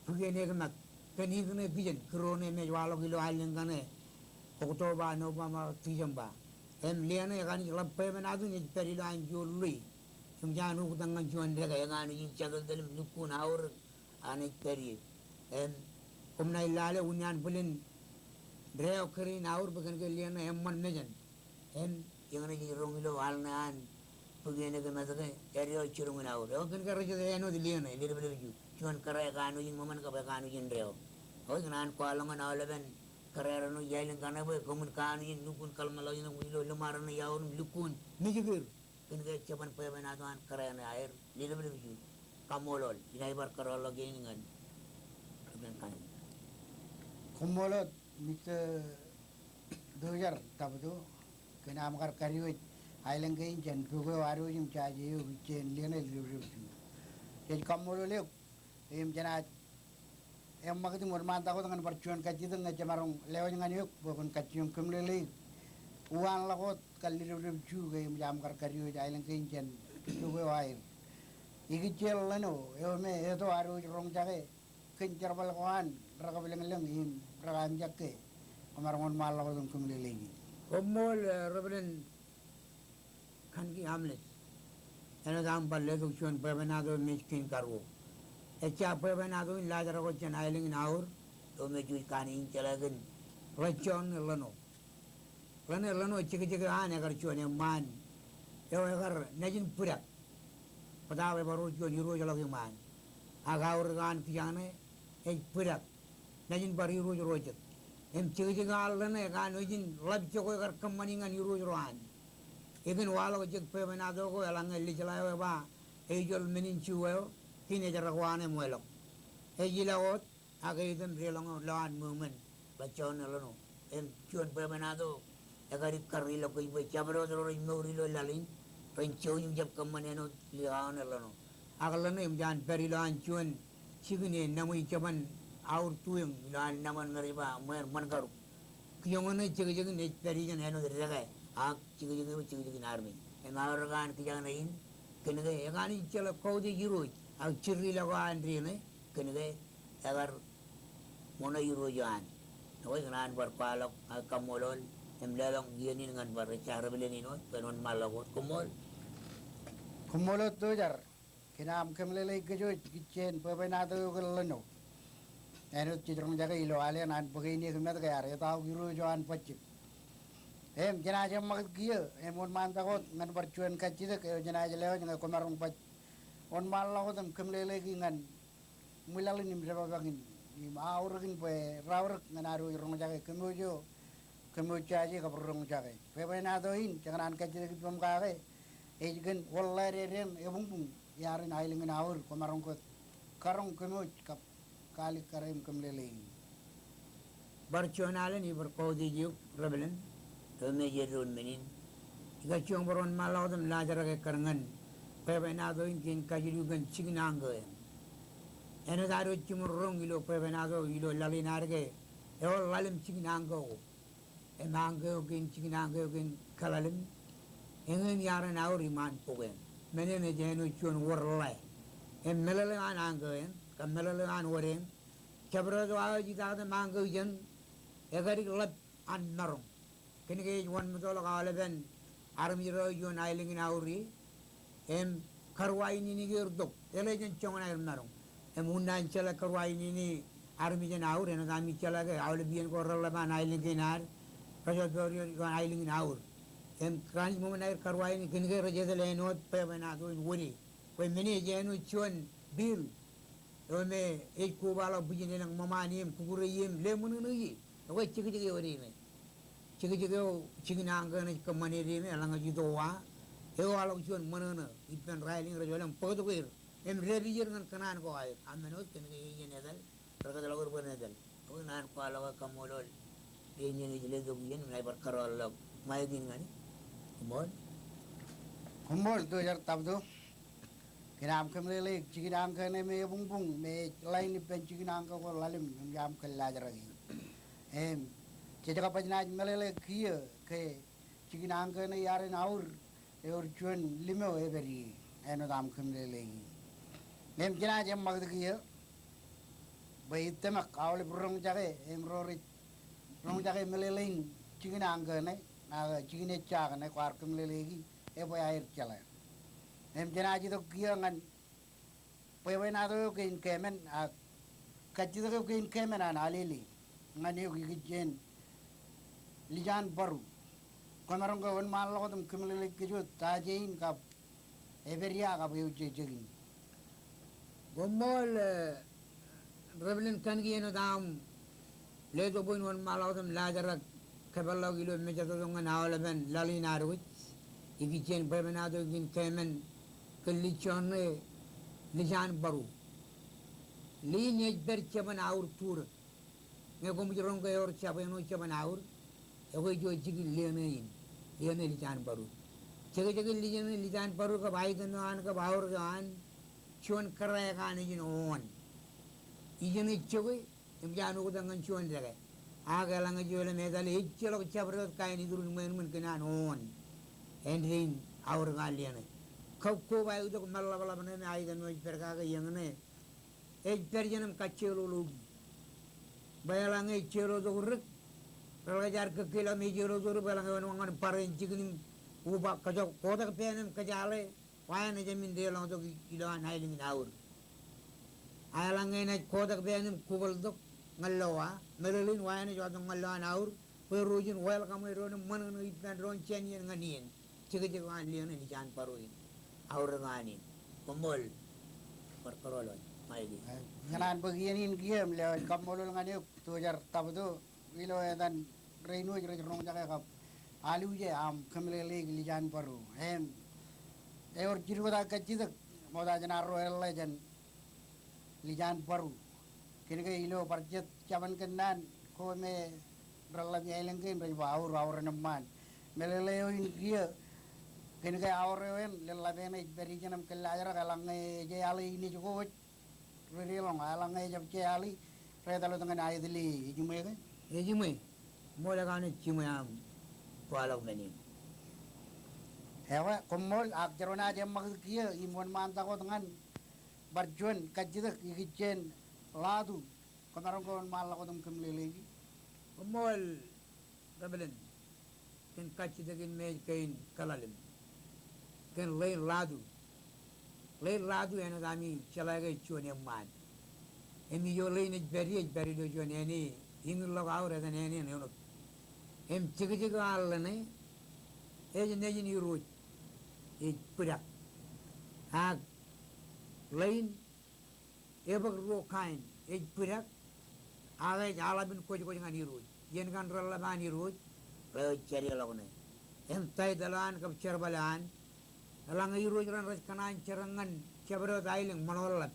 bwikien ekōṃṃan kōn ik ṇe kijen, kūr eo ṇe me ej waḷọk ilo allōñ kaṇe, Oktoba, Nobamba, Tisamba. Im liin ṇe ekaṇ ej ḷap bwebwenato in ej pād ilo an juon ḷe. Im jān uktak ñan juon dekā, ekanooj in jatōltōl im lukkuun aorōk an ej pād ie. Im koṃ naaj lale unin an bōlen deo kōrā in Aur bwe kōn ke liin ṇe eṃṃan mejān. Im eñṇe jej roñ ilo arṇe an bwikien ekōṃṃan ke eddo jiroñ in Aur. Eo kōn ke rej jete āinwōt liin ṇe Ledepdep Ju, juon kōrā ekanooj in ṃōṃan kab ekanooj in deo. Eo ikōṇaan kwaḷọk ñan aolepen kōrā rein ilo aelōñ kaṇe bwe koṃwin kanooj in lukkuun kōḷmānḷọkjeṇ ilo ḷōṃaro ṇe iaor im lukkuun mejkeer. Kōn ke jeban bwebwenato an kōrā ṇe aer Ledepdep Ju. Kaṃṃoolol, inaaj bar kōrọọlḷọk kein ñan Replōn Kaniki. Koṃṃool wōt, Mister Jar Tabto, kōn aṃ kar kadiwōj aelōñ kein jān bok eo ad wōj im jaje eo ikijjien Liōṇe Ledebdeb Ju. Jej kaṃṃoolol eok im jenaaj eṃṃakūt im wōnṃaantak wōt ñan bar juon kajjitōk ñe jemaroñ lewōj ñan eok bwe kwōn kajjioñ kōmeḷeḷeik uwaanḷọk wōt kar Ledebdeb Ju ke eṃōj aṃ kar kadiwōj aelōñ kein jān bok eo aer. Ikijjien ḷōṇo eo me eto ad wōj roñjake kōn jerbal ko an rekabwilōñlōñ im rekaamijak ke kwōmaroñ wōnṃaanḷọk wōt im kōmeḷeḷeik. Koṃṃool, eh, Reverend Kanki Amles. Āinwōt aṃ bar letok juon bwebwenato im ej kein karuo. Ejja bwebwenato in laajrak wōt jān aelōñ in Aur eo me jej kanooj in jeḷā kōn Ḷajjoorṇe Ḷōṇo. Ḷōṇe Ḷōṇo jekjek eo an ekar juon eṃṃaan eo ekar nejin bōdak. Bōtaab ebar wōr juon irooj ḷọk iṃaan. Ak aorōk eo an kijañe ej bōdak. Nejin bar irooj ro jet. Im jekjek eo an ḷōṇe ekanooj in ḷap jokwe kar kōṃṃani ñan irooj ro an. Ekōn waḷọk jek bwebwenato ko eḷaññe lijḷa eo eba eijol men in Ju eo, kiin ej rak waan im wāḷọk. Ej ilọk wōt, ak eitan deḷọñ eo lowaan ṃweo men Ḷajjoorṇe Ḷōṇo. Im juon bwebwenato ekadik kar ilọk kōj bwe jabdewōt ro rej mour ilo laḷ in ren jouj im jab kōṃṃan āinwōt Ḷajjoorṇe Ḷōṇo. Ak ḷōṇe eṃōj an pād ilowaan juon jikin eo enaṃ ej jeban aur tueñ ilowaan nōṃan ṃōrij ba ṃweer ṃōn karuk. Kijoñan jekjek in ej pād ijeṇ āinwōt dekā, ak jekjek eo jekjek in armej. Im aorōk eo an kijañe in, kōnke ekanooj in jeḷā kautiej irooj, ak jirilọk eo an deñe, kōnke ekar ṃoṇe irooj eo an. Ekwe, ikōṇaan bar kwaḷọk, ak kaṃṃoolol, im leḷọk iien in ñan bar ejja debwilōñ in wōt, bwe en wōnṃaanḷọk wōt. Koṃṃool. Koṃṃool wōt Tojar. Kōn aṃ kōmeḷeḷeik kōj wōj ikijjien bwebwenato eo kōn ḷōṇo. Āinwōt jej roñjake ilo alen an bōk e in ekimet ke ear etauk irooj eo an bajjek. Im jenaaj eṃṃakūt kiiō im wōnṃaantak wōt ñan bar juon kajjitōk eo jenaaj lewōj ñe kwōmaroñ baj wōnṃaanḷọk wōt im kōmeḷeḷeik ñan ṃwilaḷ in im dāpapak in im aorōk in bwe raorōk ñan ad wōj roñjake kōmwōj eo kōmwōj jaje kab ri roñjake. Bwebwenato in, jekōṇaan kajjitōk ippaṃ kake, ej kōn wōr ḷadedeṇ ebuñbuñ iaar in aelōñ in Aur, kwōmaroñ ke karoñ kōmwōj kab kaalikkare im kōmeḷeḷeik. Bar juon alen ibar kautiej eok Reverend, eo me ej eddoin men in. Ikajjioñ bar wōnṃaanḷọk wōt im laajrak ekkar ñan bwebwenato in kein kajilu kōn jikin añkō eṇ. Āinwōt ad wōj jiṃor roñ ilo bwebwenato ilo laḷ in ad ke ewōr ḷalem jikin añkō ko. Im añkō eo kein, jikin añkō eo kein kaḷalem, eñin iaar in Aur iṃaan bok eṇ. Men eṇ ej āinwōt juon wōr ḷe. Im meḷeḷe eo an añkō eṇ, kab meḷeḷe eo an wōr eṇ, jabdewōt eo aō ej itak im añkō ijeṇ, ekadik ḷap an maroñ. Kōnke ej wōnṃōttoḷọk aolepen armej ro ioon aelōñ in Aur ie, im karuwainene ko ertok, eḷe jān joñan aer maroñ. Im unin an jeḷā karuwainene armej in Aur, āinwōt ami jeḷā ke aolep iien ko reḷḷap an aelōñ kein ad, rej jab pād ioon aelōñ in Aur. Im kōṇaan ṃōṃan aer karuwainene kōnke rej etal āinwōt bwebwenato in wōde. Bwe men e ej āinwōt juon bill eo me ej kobaḷọk bwijin elōñ ṃōṃaan ie im kukure ie im leṃōṇōṇō ie. Ekwe jekjek eo wōde me jekjek eo jikin añkō eṇ ej kōṃṃane deme eḷaññe ej itok wa, ewaḷọk juon ṃōṇōṇō ippān raelōñ rej wōl im bōktok er im dāpij er ñan kōṇaan ko aer. A men wōt kōnke ej en etal, rekōtḷọk er bwe ren etal. Ekwe naan kwaḷọk ak kaṃṃoolol. Iien in ej letok iien im inaaj bar kōrọọl ḷọk ṃaik in ñan e. Koṃṃool. Koṃṃool Tojar Tabto. Kōn aṃ kōmeḷeḷeik jikin añkō eṇ me ebuñbuñ me ej ḷain ippān jikin añkō ko ḷalem im aṃ kōllaajrak e. Im jej kab baj naaj meḷeḷe kiiō ke jikin añkō eṇ iaar in Aur ewōr juon limeo epād ie āinwōt aṃ kōmeḷeḷeik e. Im jenaaj eṃṃakūt kiiō bwe itōmak aolep ri roñjake im ro rej roñjake meḷeḷein jikin añkō eṇ ak jikin ejja eṇ kwaar kōmeḷeḷeiki ebwe aer jeḷā. Im jenaaj itok kiiō ñan bwebwenato eo kein kemān ak kajjitōk eo kein kemān an Alele ñan eok ikijjien Lijaan Baru. Kwōmaroñ ke wōnṃaanḷọk wōt im kōmeḷeḷeik kōj wōt ta jein kab epād ia kab eujejek in. Koṃṃool, eh, Reverend Kanki āinwōt aṃ letok bwe in wōnṃaanḷọk wōt im laajrak kōpeḷḷọk ilo mejatoto ñan aolepen laḷ in ad wōj ikijjien bwebwenato kein kemān kōn Lijjoorṇe Lijaan Baru. Ḷe in ej pād jeban aur turōk. Ñe koṃij roñ ke ewōr jabwe ṇo jeban aur, Ekwe ijo jikin liōne in, liōne Lijanbaru. Jekjekin liōne Lijanbaru kab aet eo an kab aorōk eo an, juon kōrā eo an ej in oon. Ijeṇe jokwe, eṃōj an oktak ñan juon dekā. Ak eḷaññe ej lōñ etale ejjeḷọk jabdewōt kain iturin ṃweo ṃōn kōn an oon. Āindein aorōk eo an liōne. Kab koba eo itok meḷapḷap ṇe me aet eo ej pād kake eñṇe. Ej pād jān im kajjeḷọk ḷọk. Bwe eḷaññe ej jeḷọk tok dik, reḷak jaar kōkkeḷọk im ej jeḷọk tok dik, bwe eḷaññe ewōnṃaanḷọk ñan barāinwōt jikin im uba kajjioñ kotak pān im kōjaḷe, wa eṇ ejāmin deḷọñtok ilo an aelōñ in aur. A eḷaññe enaaj kotak pān im kukwōḷtok ñan lo wa, meḷeḷein wa eṇ ej jọtok ñan lo an aur, bwe ro ijin welcome e doon im ṃōṇōṇō ippān doon jān iien ñan iien. Jekjek eo an liōne Lijanbaru in. Aorōk eo an in. Koṃṃool. Bar kōrọọl wōt. Ṃae ke. Ikōṇaan bōk iien in kiiō im lewōj kaṃṃoolol ñan eok, Tujar Tabto, ilo etan rein wōj rej roñjake kab aluje aṃ kōmeḷeḷeik Lijanbaru. Im ewōr jidik wōt aō kajjitōk, ṃokta jān arro eḷḷā jān Lijanbaru. Kōnke ilo bar jet jabōn kōnnaan ko me reḷḷap iaelōñ kein rej ba aur, aur en eṃṃaan. Meḷeḷe eo in kiiō, kōnke aur eo en leḷḷap eṇ ej pād ijeṇ im kōllaajrak eḷaññe ej jeḷā inej ko wōj ri deḷọñ, eḷaññe ejab jeḷā, rej etal wōt ñan aet ḷe, ejiṃwe ke? Ejiṃwe. Ṃool ekanooj jiṃwe aṃ kwaḷọk men in. Ekwe, koṃṃool, ak jar wōt naaj eṃṃakūt kiiō im wōnṃaantak wōt ñan bar juon kajjitōk ikijjien Latu, kwōmaroñ ke wōnṃaanḷọk wōt im kōmeḷeḷeiki. Koṃṃool, Reverend, kōn kajjitōk in me ej kein kōḷalem. Kōn ḷein Latu. Ḷein Latu āinwōt ami jeḷā ke ej juon eṃṃaan. Im ijo ḷein ej pād ie, ej pād ilo juon āne, eñin ḷọk aur etan āne in eṇ. Im jekjek eo an ḷeṇe, ej nejin irooj, ej bōjrak. Ak ḷein ebōk ruo kain, ej bōjrak, ak ej aḷap in kwōjkwōj ñan irooj. Iien kaṇ reḷḷap an irooj, ḷeo ej jade ḷọk ṇe. Im taitōḷ eo an kab jerbal eo an, eḷaññe irooj raṇ rej kōṇaan jerkak ñan jabdewōt aelōñ ṃōṇōḷḷap,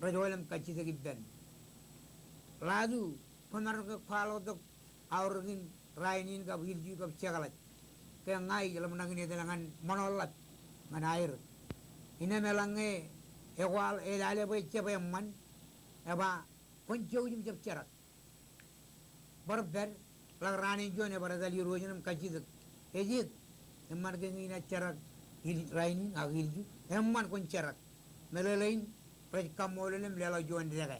rej oḷọk im kajjitōk ippān. Latu, kwōmaroñ ke kwaḷọk tok aorōk in rainin kab ilju kab jekḷaj. Ke ña ij ḷōmṇak in etale ñan ṃōṇōḷḷap ñan aer. Innām eḷaññe ekwaḷ, elale bwe ejjab eṃṃan, eba kwōn jouj im jab jerak. Bar pād, ḷak raan in juon ebar etal irooj in im kajjitōk. Ej iiet, eṃṃan ke ña inaaj jerak il-, rainin ak ilju? Eṃṃan kwōn jerak. Meḷeḷein, rej kaṃṃoolol im leḷọk juon dekā.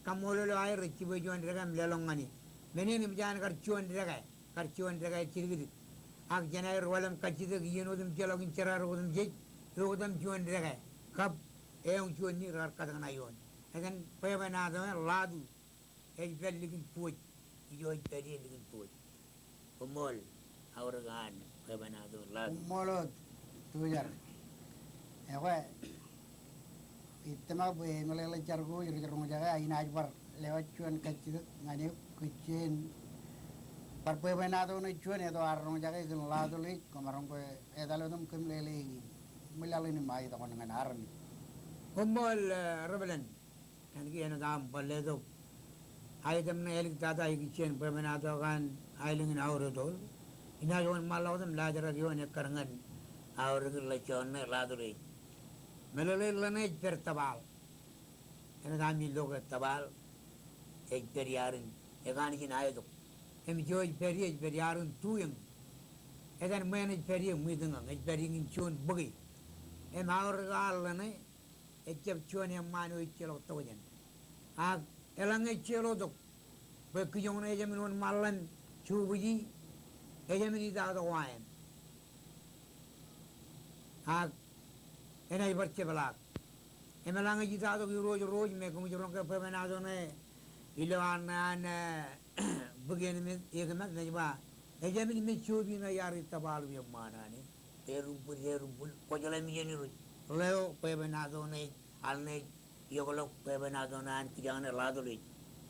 Kaṃṃoolol eo aer rej jibwe juon dekā im leḷọk ñan e. Men in eṃōj an kar juon dekā, kar juon dekā jidikdik. Ak jān aer oḷọk im kajjitōk iien wōt im jeḷọk in jerkakdik wōt im jej, eoktam juon dekā. Kab eoñ juon ni rekar katōñṇa ioon. Etan bwebwenato eo an Latu. Ej pād likin poj. Ijo ej pād ie likin poj. Koṃṃool, aorōk eo an bwebwenato Latu. Koṃṃool wōt, Tujar. Ekwe, ij tōmak bwe emeḷeḷe jar ko wōj rej roñjake, ak inaaj bar lewōj juon kajjitōk ñan eok, kōj jān bar bwebwenato ṇe juon eto ar roñjake kōn Latu Lake, kwōmaroñ ke etal wōt im kōmeḷeḷeiki. Ṃwilaḷ in im aet tok ñan armej. Koṃṃool, eh, Reverend. Kōnke enaaj aṃ bar letok aet eo ṇe āliktata ikijjien bwebwenato eo an aelōñ in aur etoḷ. Inaaj wōnṃaanḷọk wōt im laajrak ioon ekkar ñan aorōk in ḷọk juon ṇe Latu Lake. Meḷeḷe ḷeṇe ej pād tōpaḷ. Enaaj aṃ ilo ke tōpaḷ ej pād iaar in, ekanooj in aetok. Im ijo ej pād ie ej pād iaar in tuiōñ. Etan ṃweo ṇe ej pād ie ṃwiitōñōñ, ej pād ie ñan juon bōke. Im aorōk eo an ḷeṇe, ejjab juon eṃṃaan eo ejjeḷọk tokjān. Ak eḷaññe ejjeḷọk tok, bwe kijoñ ṇe ejāmin wōnṃaanḷọk im jubwiji, ejāmin itatok wa eṇ. Ak enaaj bar jepḷaak. Im eḷaññe ej itatok irooj ro ej me kōmij roñ ke bwebwenato ṇe ilo an, an, eh, bōk eo an im ekōṃṃan, enaaj ba, ejāmin me jobi ṇe iaar tōpaḷ eo eṃṃaan ṇe. Erumbwil, erumbwil, kwōjeḷā im iien irooj. Ḷeo bwebwenato ṇe, al ṇe, eokḷọk bwebwenato ṇe an kijoñ ṇe Latu Lake.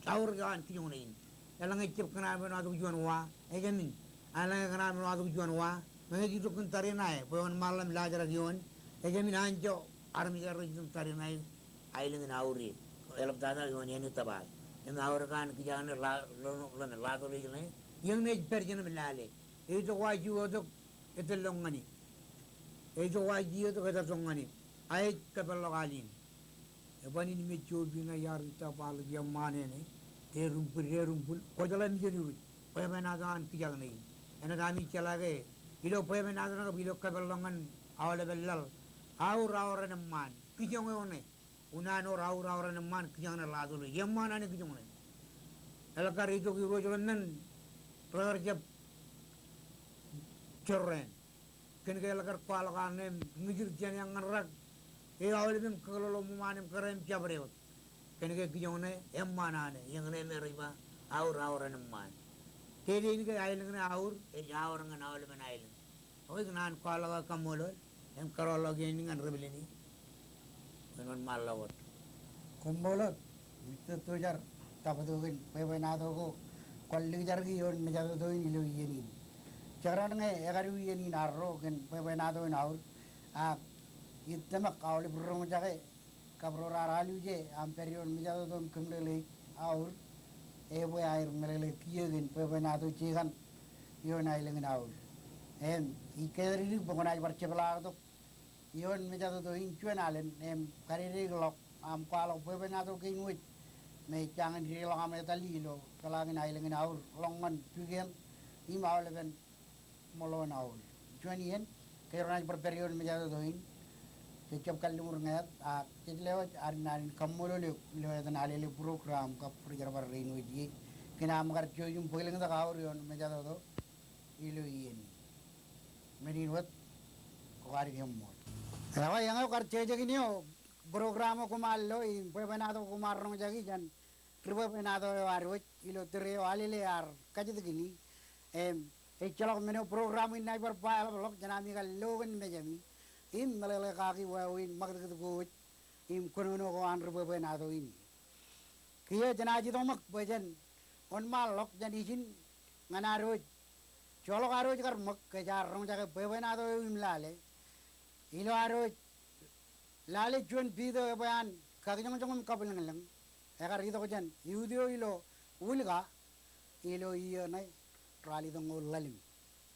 Aorōk eo an kijoñ ṇe in. Eḷaññe ejjab kōṇaan men eo atok juon wa, ejāmin. Eḷaññe kōṇaan men eo atok juon wa, meñe ej itok kōn tariṇae, bwe wōnṃaanḷọk im laajrak ioon, ejāmin anjọ armej ro rej itok tariṇae, aelōñ in aur e. Eḷaptata ioon āne tōpaḷ. Im aorōk eo an kijoñ ṇe La-, Lo-, Lo-, Latu Lake ṇe, Eñin ej pād jān im lale. Ej itok waj iotok, ej tōl ḷọk ñan e. Ej itok waj iotok, ej tōl ḷọk ñan e. A ej kōpeḷḷọk al in. Eban in mej jopi ña iar ita baḷọk eṃṃaan eo ṇe. Derumbwil, derumbwil. Kwōjeḷā mijin Irooj. Bwebwenato an kijak ṇe in. Enaaj ami jeḷā ke ilo bwebwenato ṇe kab ilo kōpeḷḷọk ñan aolepen laḷ. Aur, aoren eṃṃaan. Kijoñ eo ṇe. Unin aor, aur, aoren eṃṃaan, kijoñ ṇe ḷato ilo. Eṃṃaan an e kijoñ ṇe. Eḷak kar itok Irooj ḷọk men rekar jab jorrāān. Kōn ke eḷak kar kwaḷọk an ṇe im ñijir jān e ñan rak. E aolepen kōkōḷḷọk ṃōṃaan im kōrā im jabdewōt. Kōn ke kijoñ ṇe eṃṃaan an e, eñin me rej ba aur, aoren eṃṃaan. Dedein ke aelōñ ṇe aur, ej aor ñan aolepen aelōñ. Ekwe, ikōṇaan kwaḷọk aō kaṃṃoolol im kōrọọlḷọk iien in ñan ri-pālle in. Kōn wōnṃaanḷọk wōt. Koṃṃool wōt, Mister Tojar, tabtok in bwebwenato ko kwaar likjarki ioon mejatoto in ilo iien in. Jekdọọn ñe ekadu iien in arro kōn bwebwenato in aur, ak ij tōmak aolep ri roñjake kab ro raar aluje aṃ pād ioon mejatoto im kōmeḷeḷeik aur, ebwe aer meḷeḷe kiiō kōn bwebwenato jikan ioon aelōñ in aur. Im ij kōjatdikdik bwe kwōnaaj bar jepḷaaktok ioon mejatoto in juon alen im kadedeikḷọk aṃ kwaḷọk bwebwenato kein wōj me ej jañin dedeḷọk aṃ etal ilo peḷaakin aelōñ in aur ḷọk ñan Pukien im aolepen ṃōḷo in aur. Juon iien, kōjro naaj bar pād ioon mejatoto in. Jej jab kalliṃur ñāāt, ak jej lewōj ad naan in kaṃṃoolol eok ilo etan Alele program kab rijerbal rein wōj ie kōn aṃ kar jouj im bōklōñtak aur ioon mejatoto ilo iien in. Men in wōt, kwōj aikuj eṃṃool. Ewa, eñeo kar jekjekin eo program eo koṃ ar lo im bwebwenato koṃ ar roñjaki jān ri bwebwenato eo ad wōj ilo tōre eo Alele ear kajjitōk in. Im ejjeḷọk men eo program in naaj bar ba eḷapḷọk jān ami kar lo kōn mejami im meḷeḷe kaki wāween ṃakūtkūt ko wōj im kōnono ko an ri bwebwenato in. Kiiō jenaaj itok ṃōk bwe jen wōnṃaanḷọk jān ijin ñan ad wōj. Joḷọk ad wōj kar ṃōk ke jaar roñjake bwebwenato eo im lale. Ilo ad wōj lale juon pit eo ebwe an kakijoñjoñ im kabwilōñlōñ. Ekar itok jān youth eo ilo Ulka ilo iiō ṇe ralitōñoul ḷalem.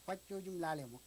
Kwōj jouj im lale ṃōk.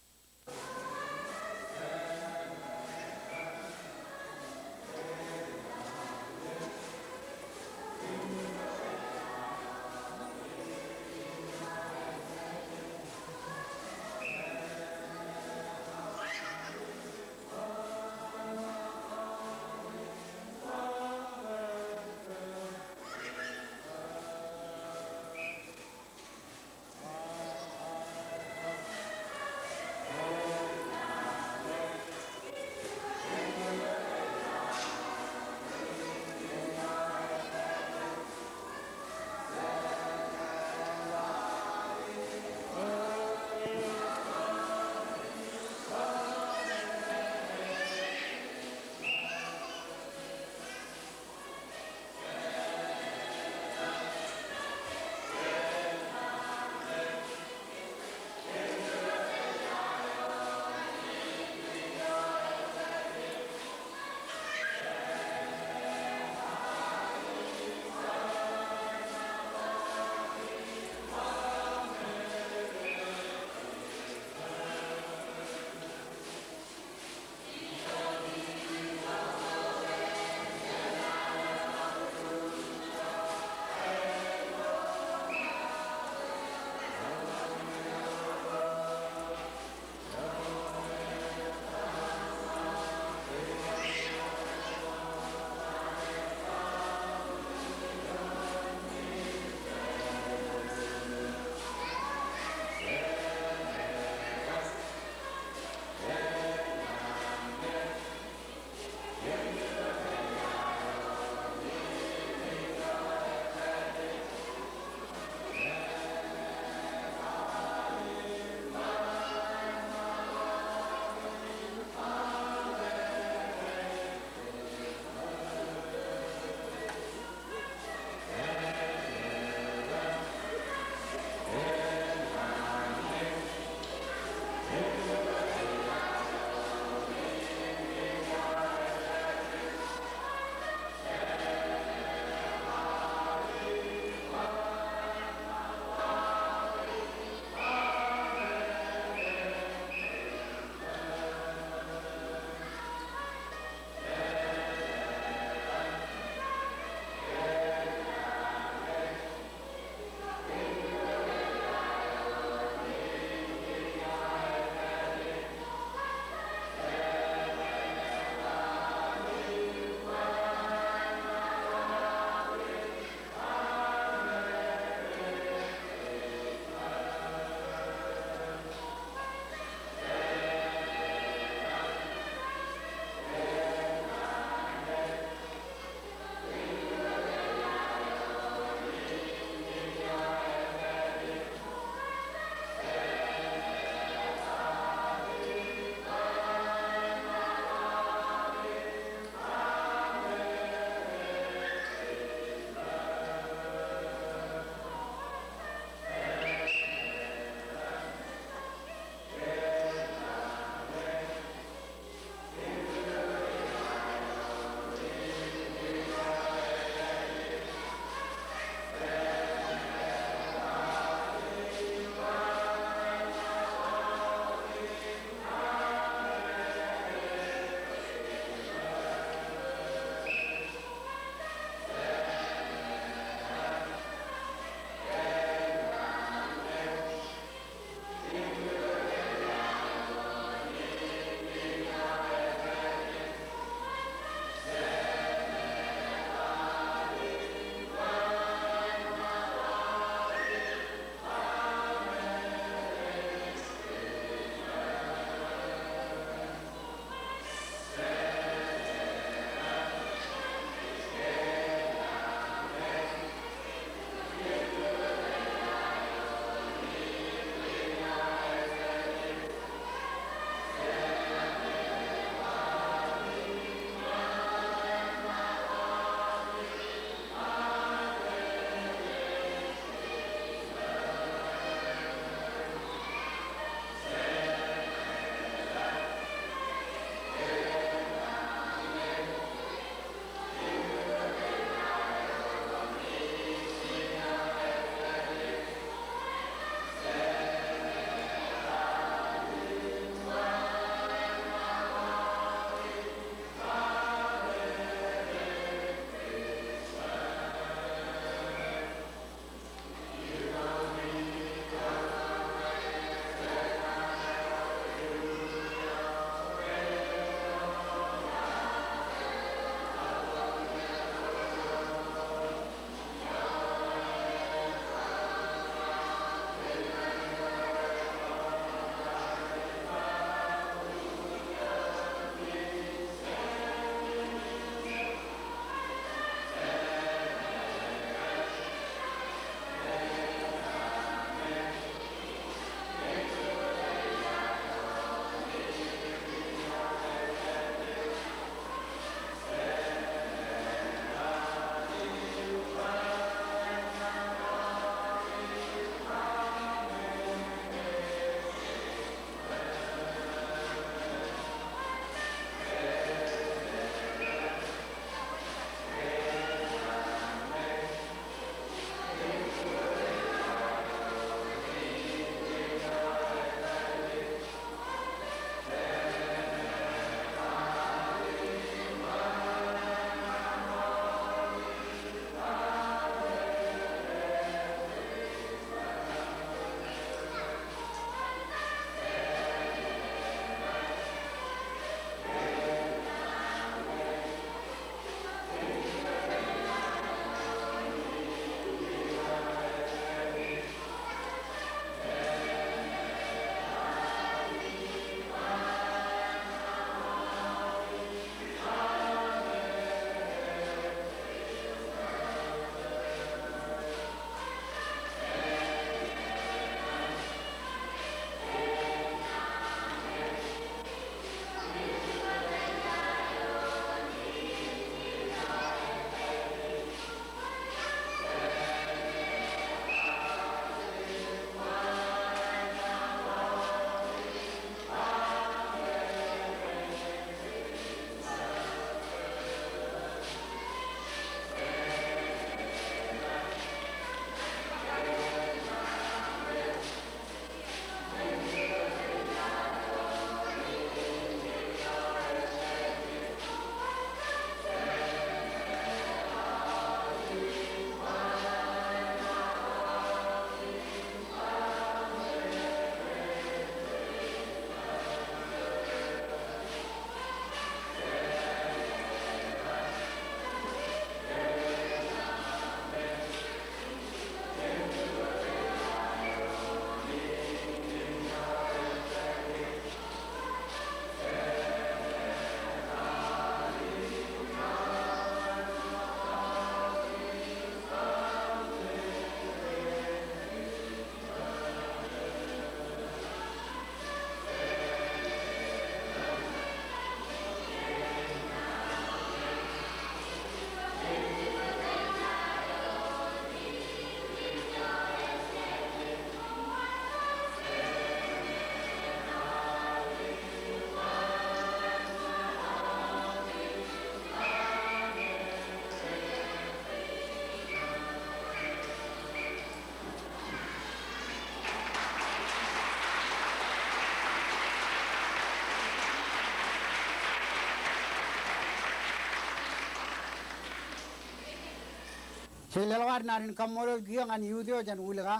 Jej leḷọk ad naan in kaṃṃoolol kiiō ñan youth eo jān Ulka.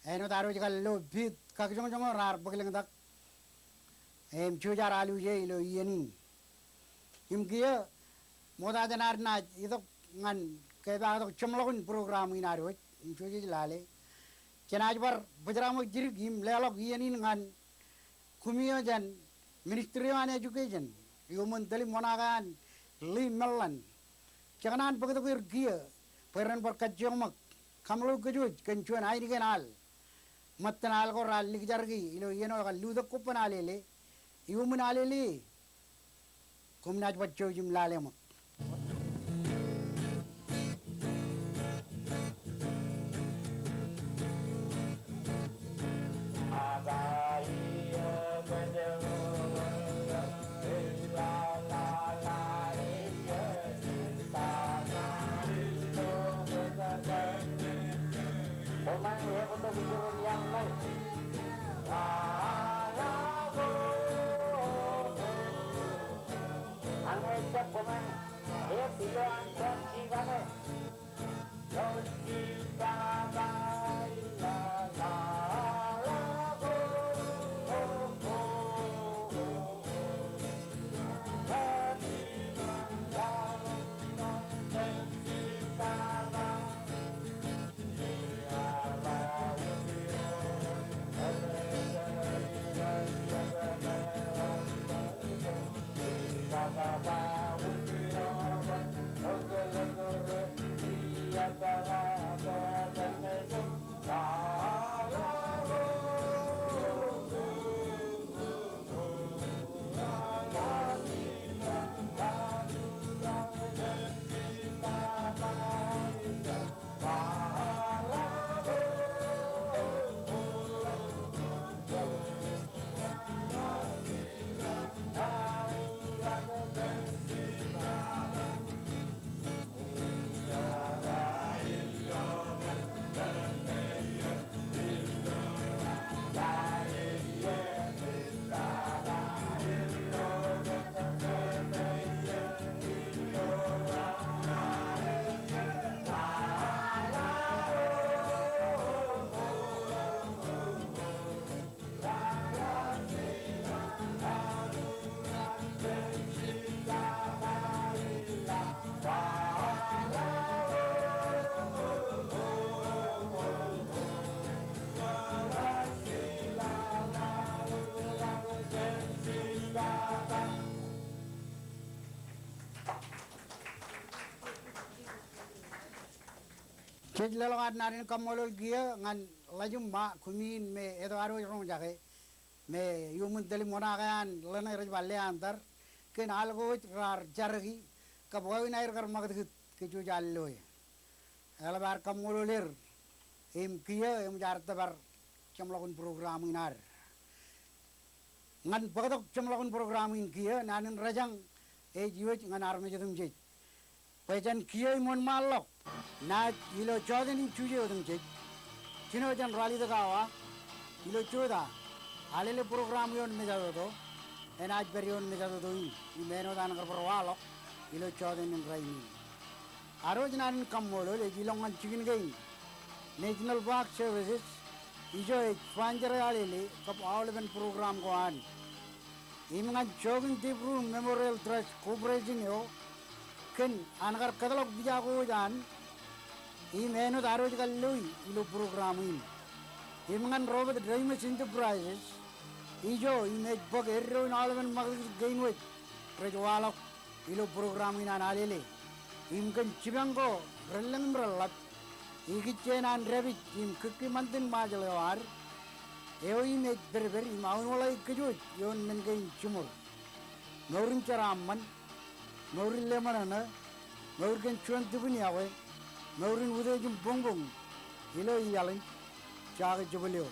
Āinwōt ad wōj kar lo piit kakijoñjoñ eo raar bōklōñtak im jujar alwōje ilo iien in. Im kiiō ṃokta jān ad naaj itok ñan kepaaktok jeṃḷọkin program in ad wōj im jej lale, jenaaj bar bōjrak ṃōk jidik im leḷọk iien in ñan kumi eo jān Ministry eo an Education, iuṃwin tōl im oṇaake an Lee Mellan. Jej kōṇaan bōktok er kiiō bwe ren bar kajjioñ ṃōk kaṃḷọk kōj wōj kōn juon ainikien al. Ṃōttan al ko raar likjarki ilo iien eo ekar lutōk kobban Alele. Iuṃwin Alele, koṃ naaj bar jouj im lale ṃōk. Jej leḷọk ad naan in kaṃṃoolol kiiō ñan Ḷajimba, kumi in me eto ad wōj roñjake, me iuṃwin tōl im oṇaake an ḷeṇe rej ba Leander, kōn al ko wōj raar jarki kab wāween aer kar ṃakūtkūt kōj wōj alloe. Eḷap ad kaṃṃoolol er im kiiō eṃōj ad tōpar jeṃḷọkin program in ad. Ñan bōktok jeṃḷọkin program in kiiō, naan in rōjañ ej iwōj ñan armej otemjej. Bwe jān kiiō im wōnṃaanḷọk, naaj ilo jọteen in Juje otemjej, jino jān ralitōk awa, ilo jota, Alele program ioon mejatoto enaaj pād ioon mejatoto in, im āinwōt an kar bar waḷọk ilo jọteen in rainin. Ad wōj naan in kaṃṃoolol ej ilọk ñan jikin kein National Park Services, ijo ej sponsor e Alele kab aolepen program ko an. Im ñan Joachim deBrum Memorial Trust Corporation eo kōn an kar kōtḷọk pija ko wōj an, im āinwōt ad wōj kar loi ilo program in. Im ñan Robert Reimers Enterprises, ijo im ej bōk eddo in aolepen ṃakūtkūt kein wōj rej waḷọk ilo program in an Alele. Im kōn jipañ ko relōñ im reḷap, ikijjien an dāpij im kūkki ṃantin Ṃajeḷ eo ad, eo im ej pedped im aunwōḷā kōj wōj ioon men kein jiṃor. Mour in jeraaṃṃan, mour in leṃōṇōṇō, mour kōn juon tūpin iọkwe, mour in utiej im boñboñ ilo iaḷ in, jaake jebōl eo.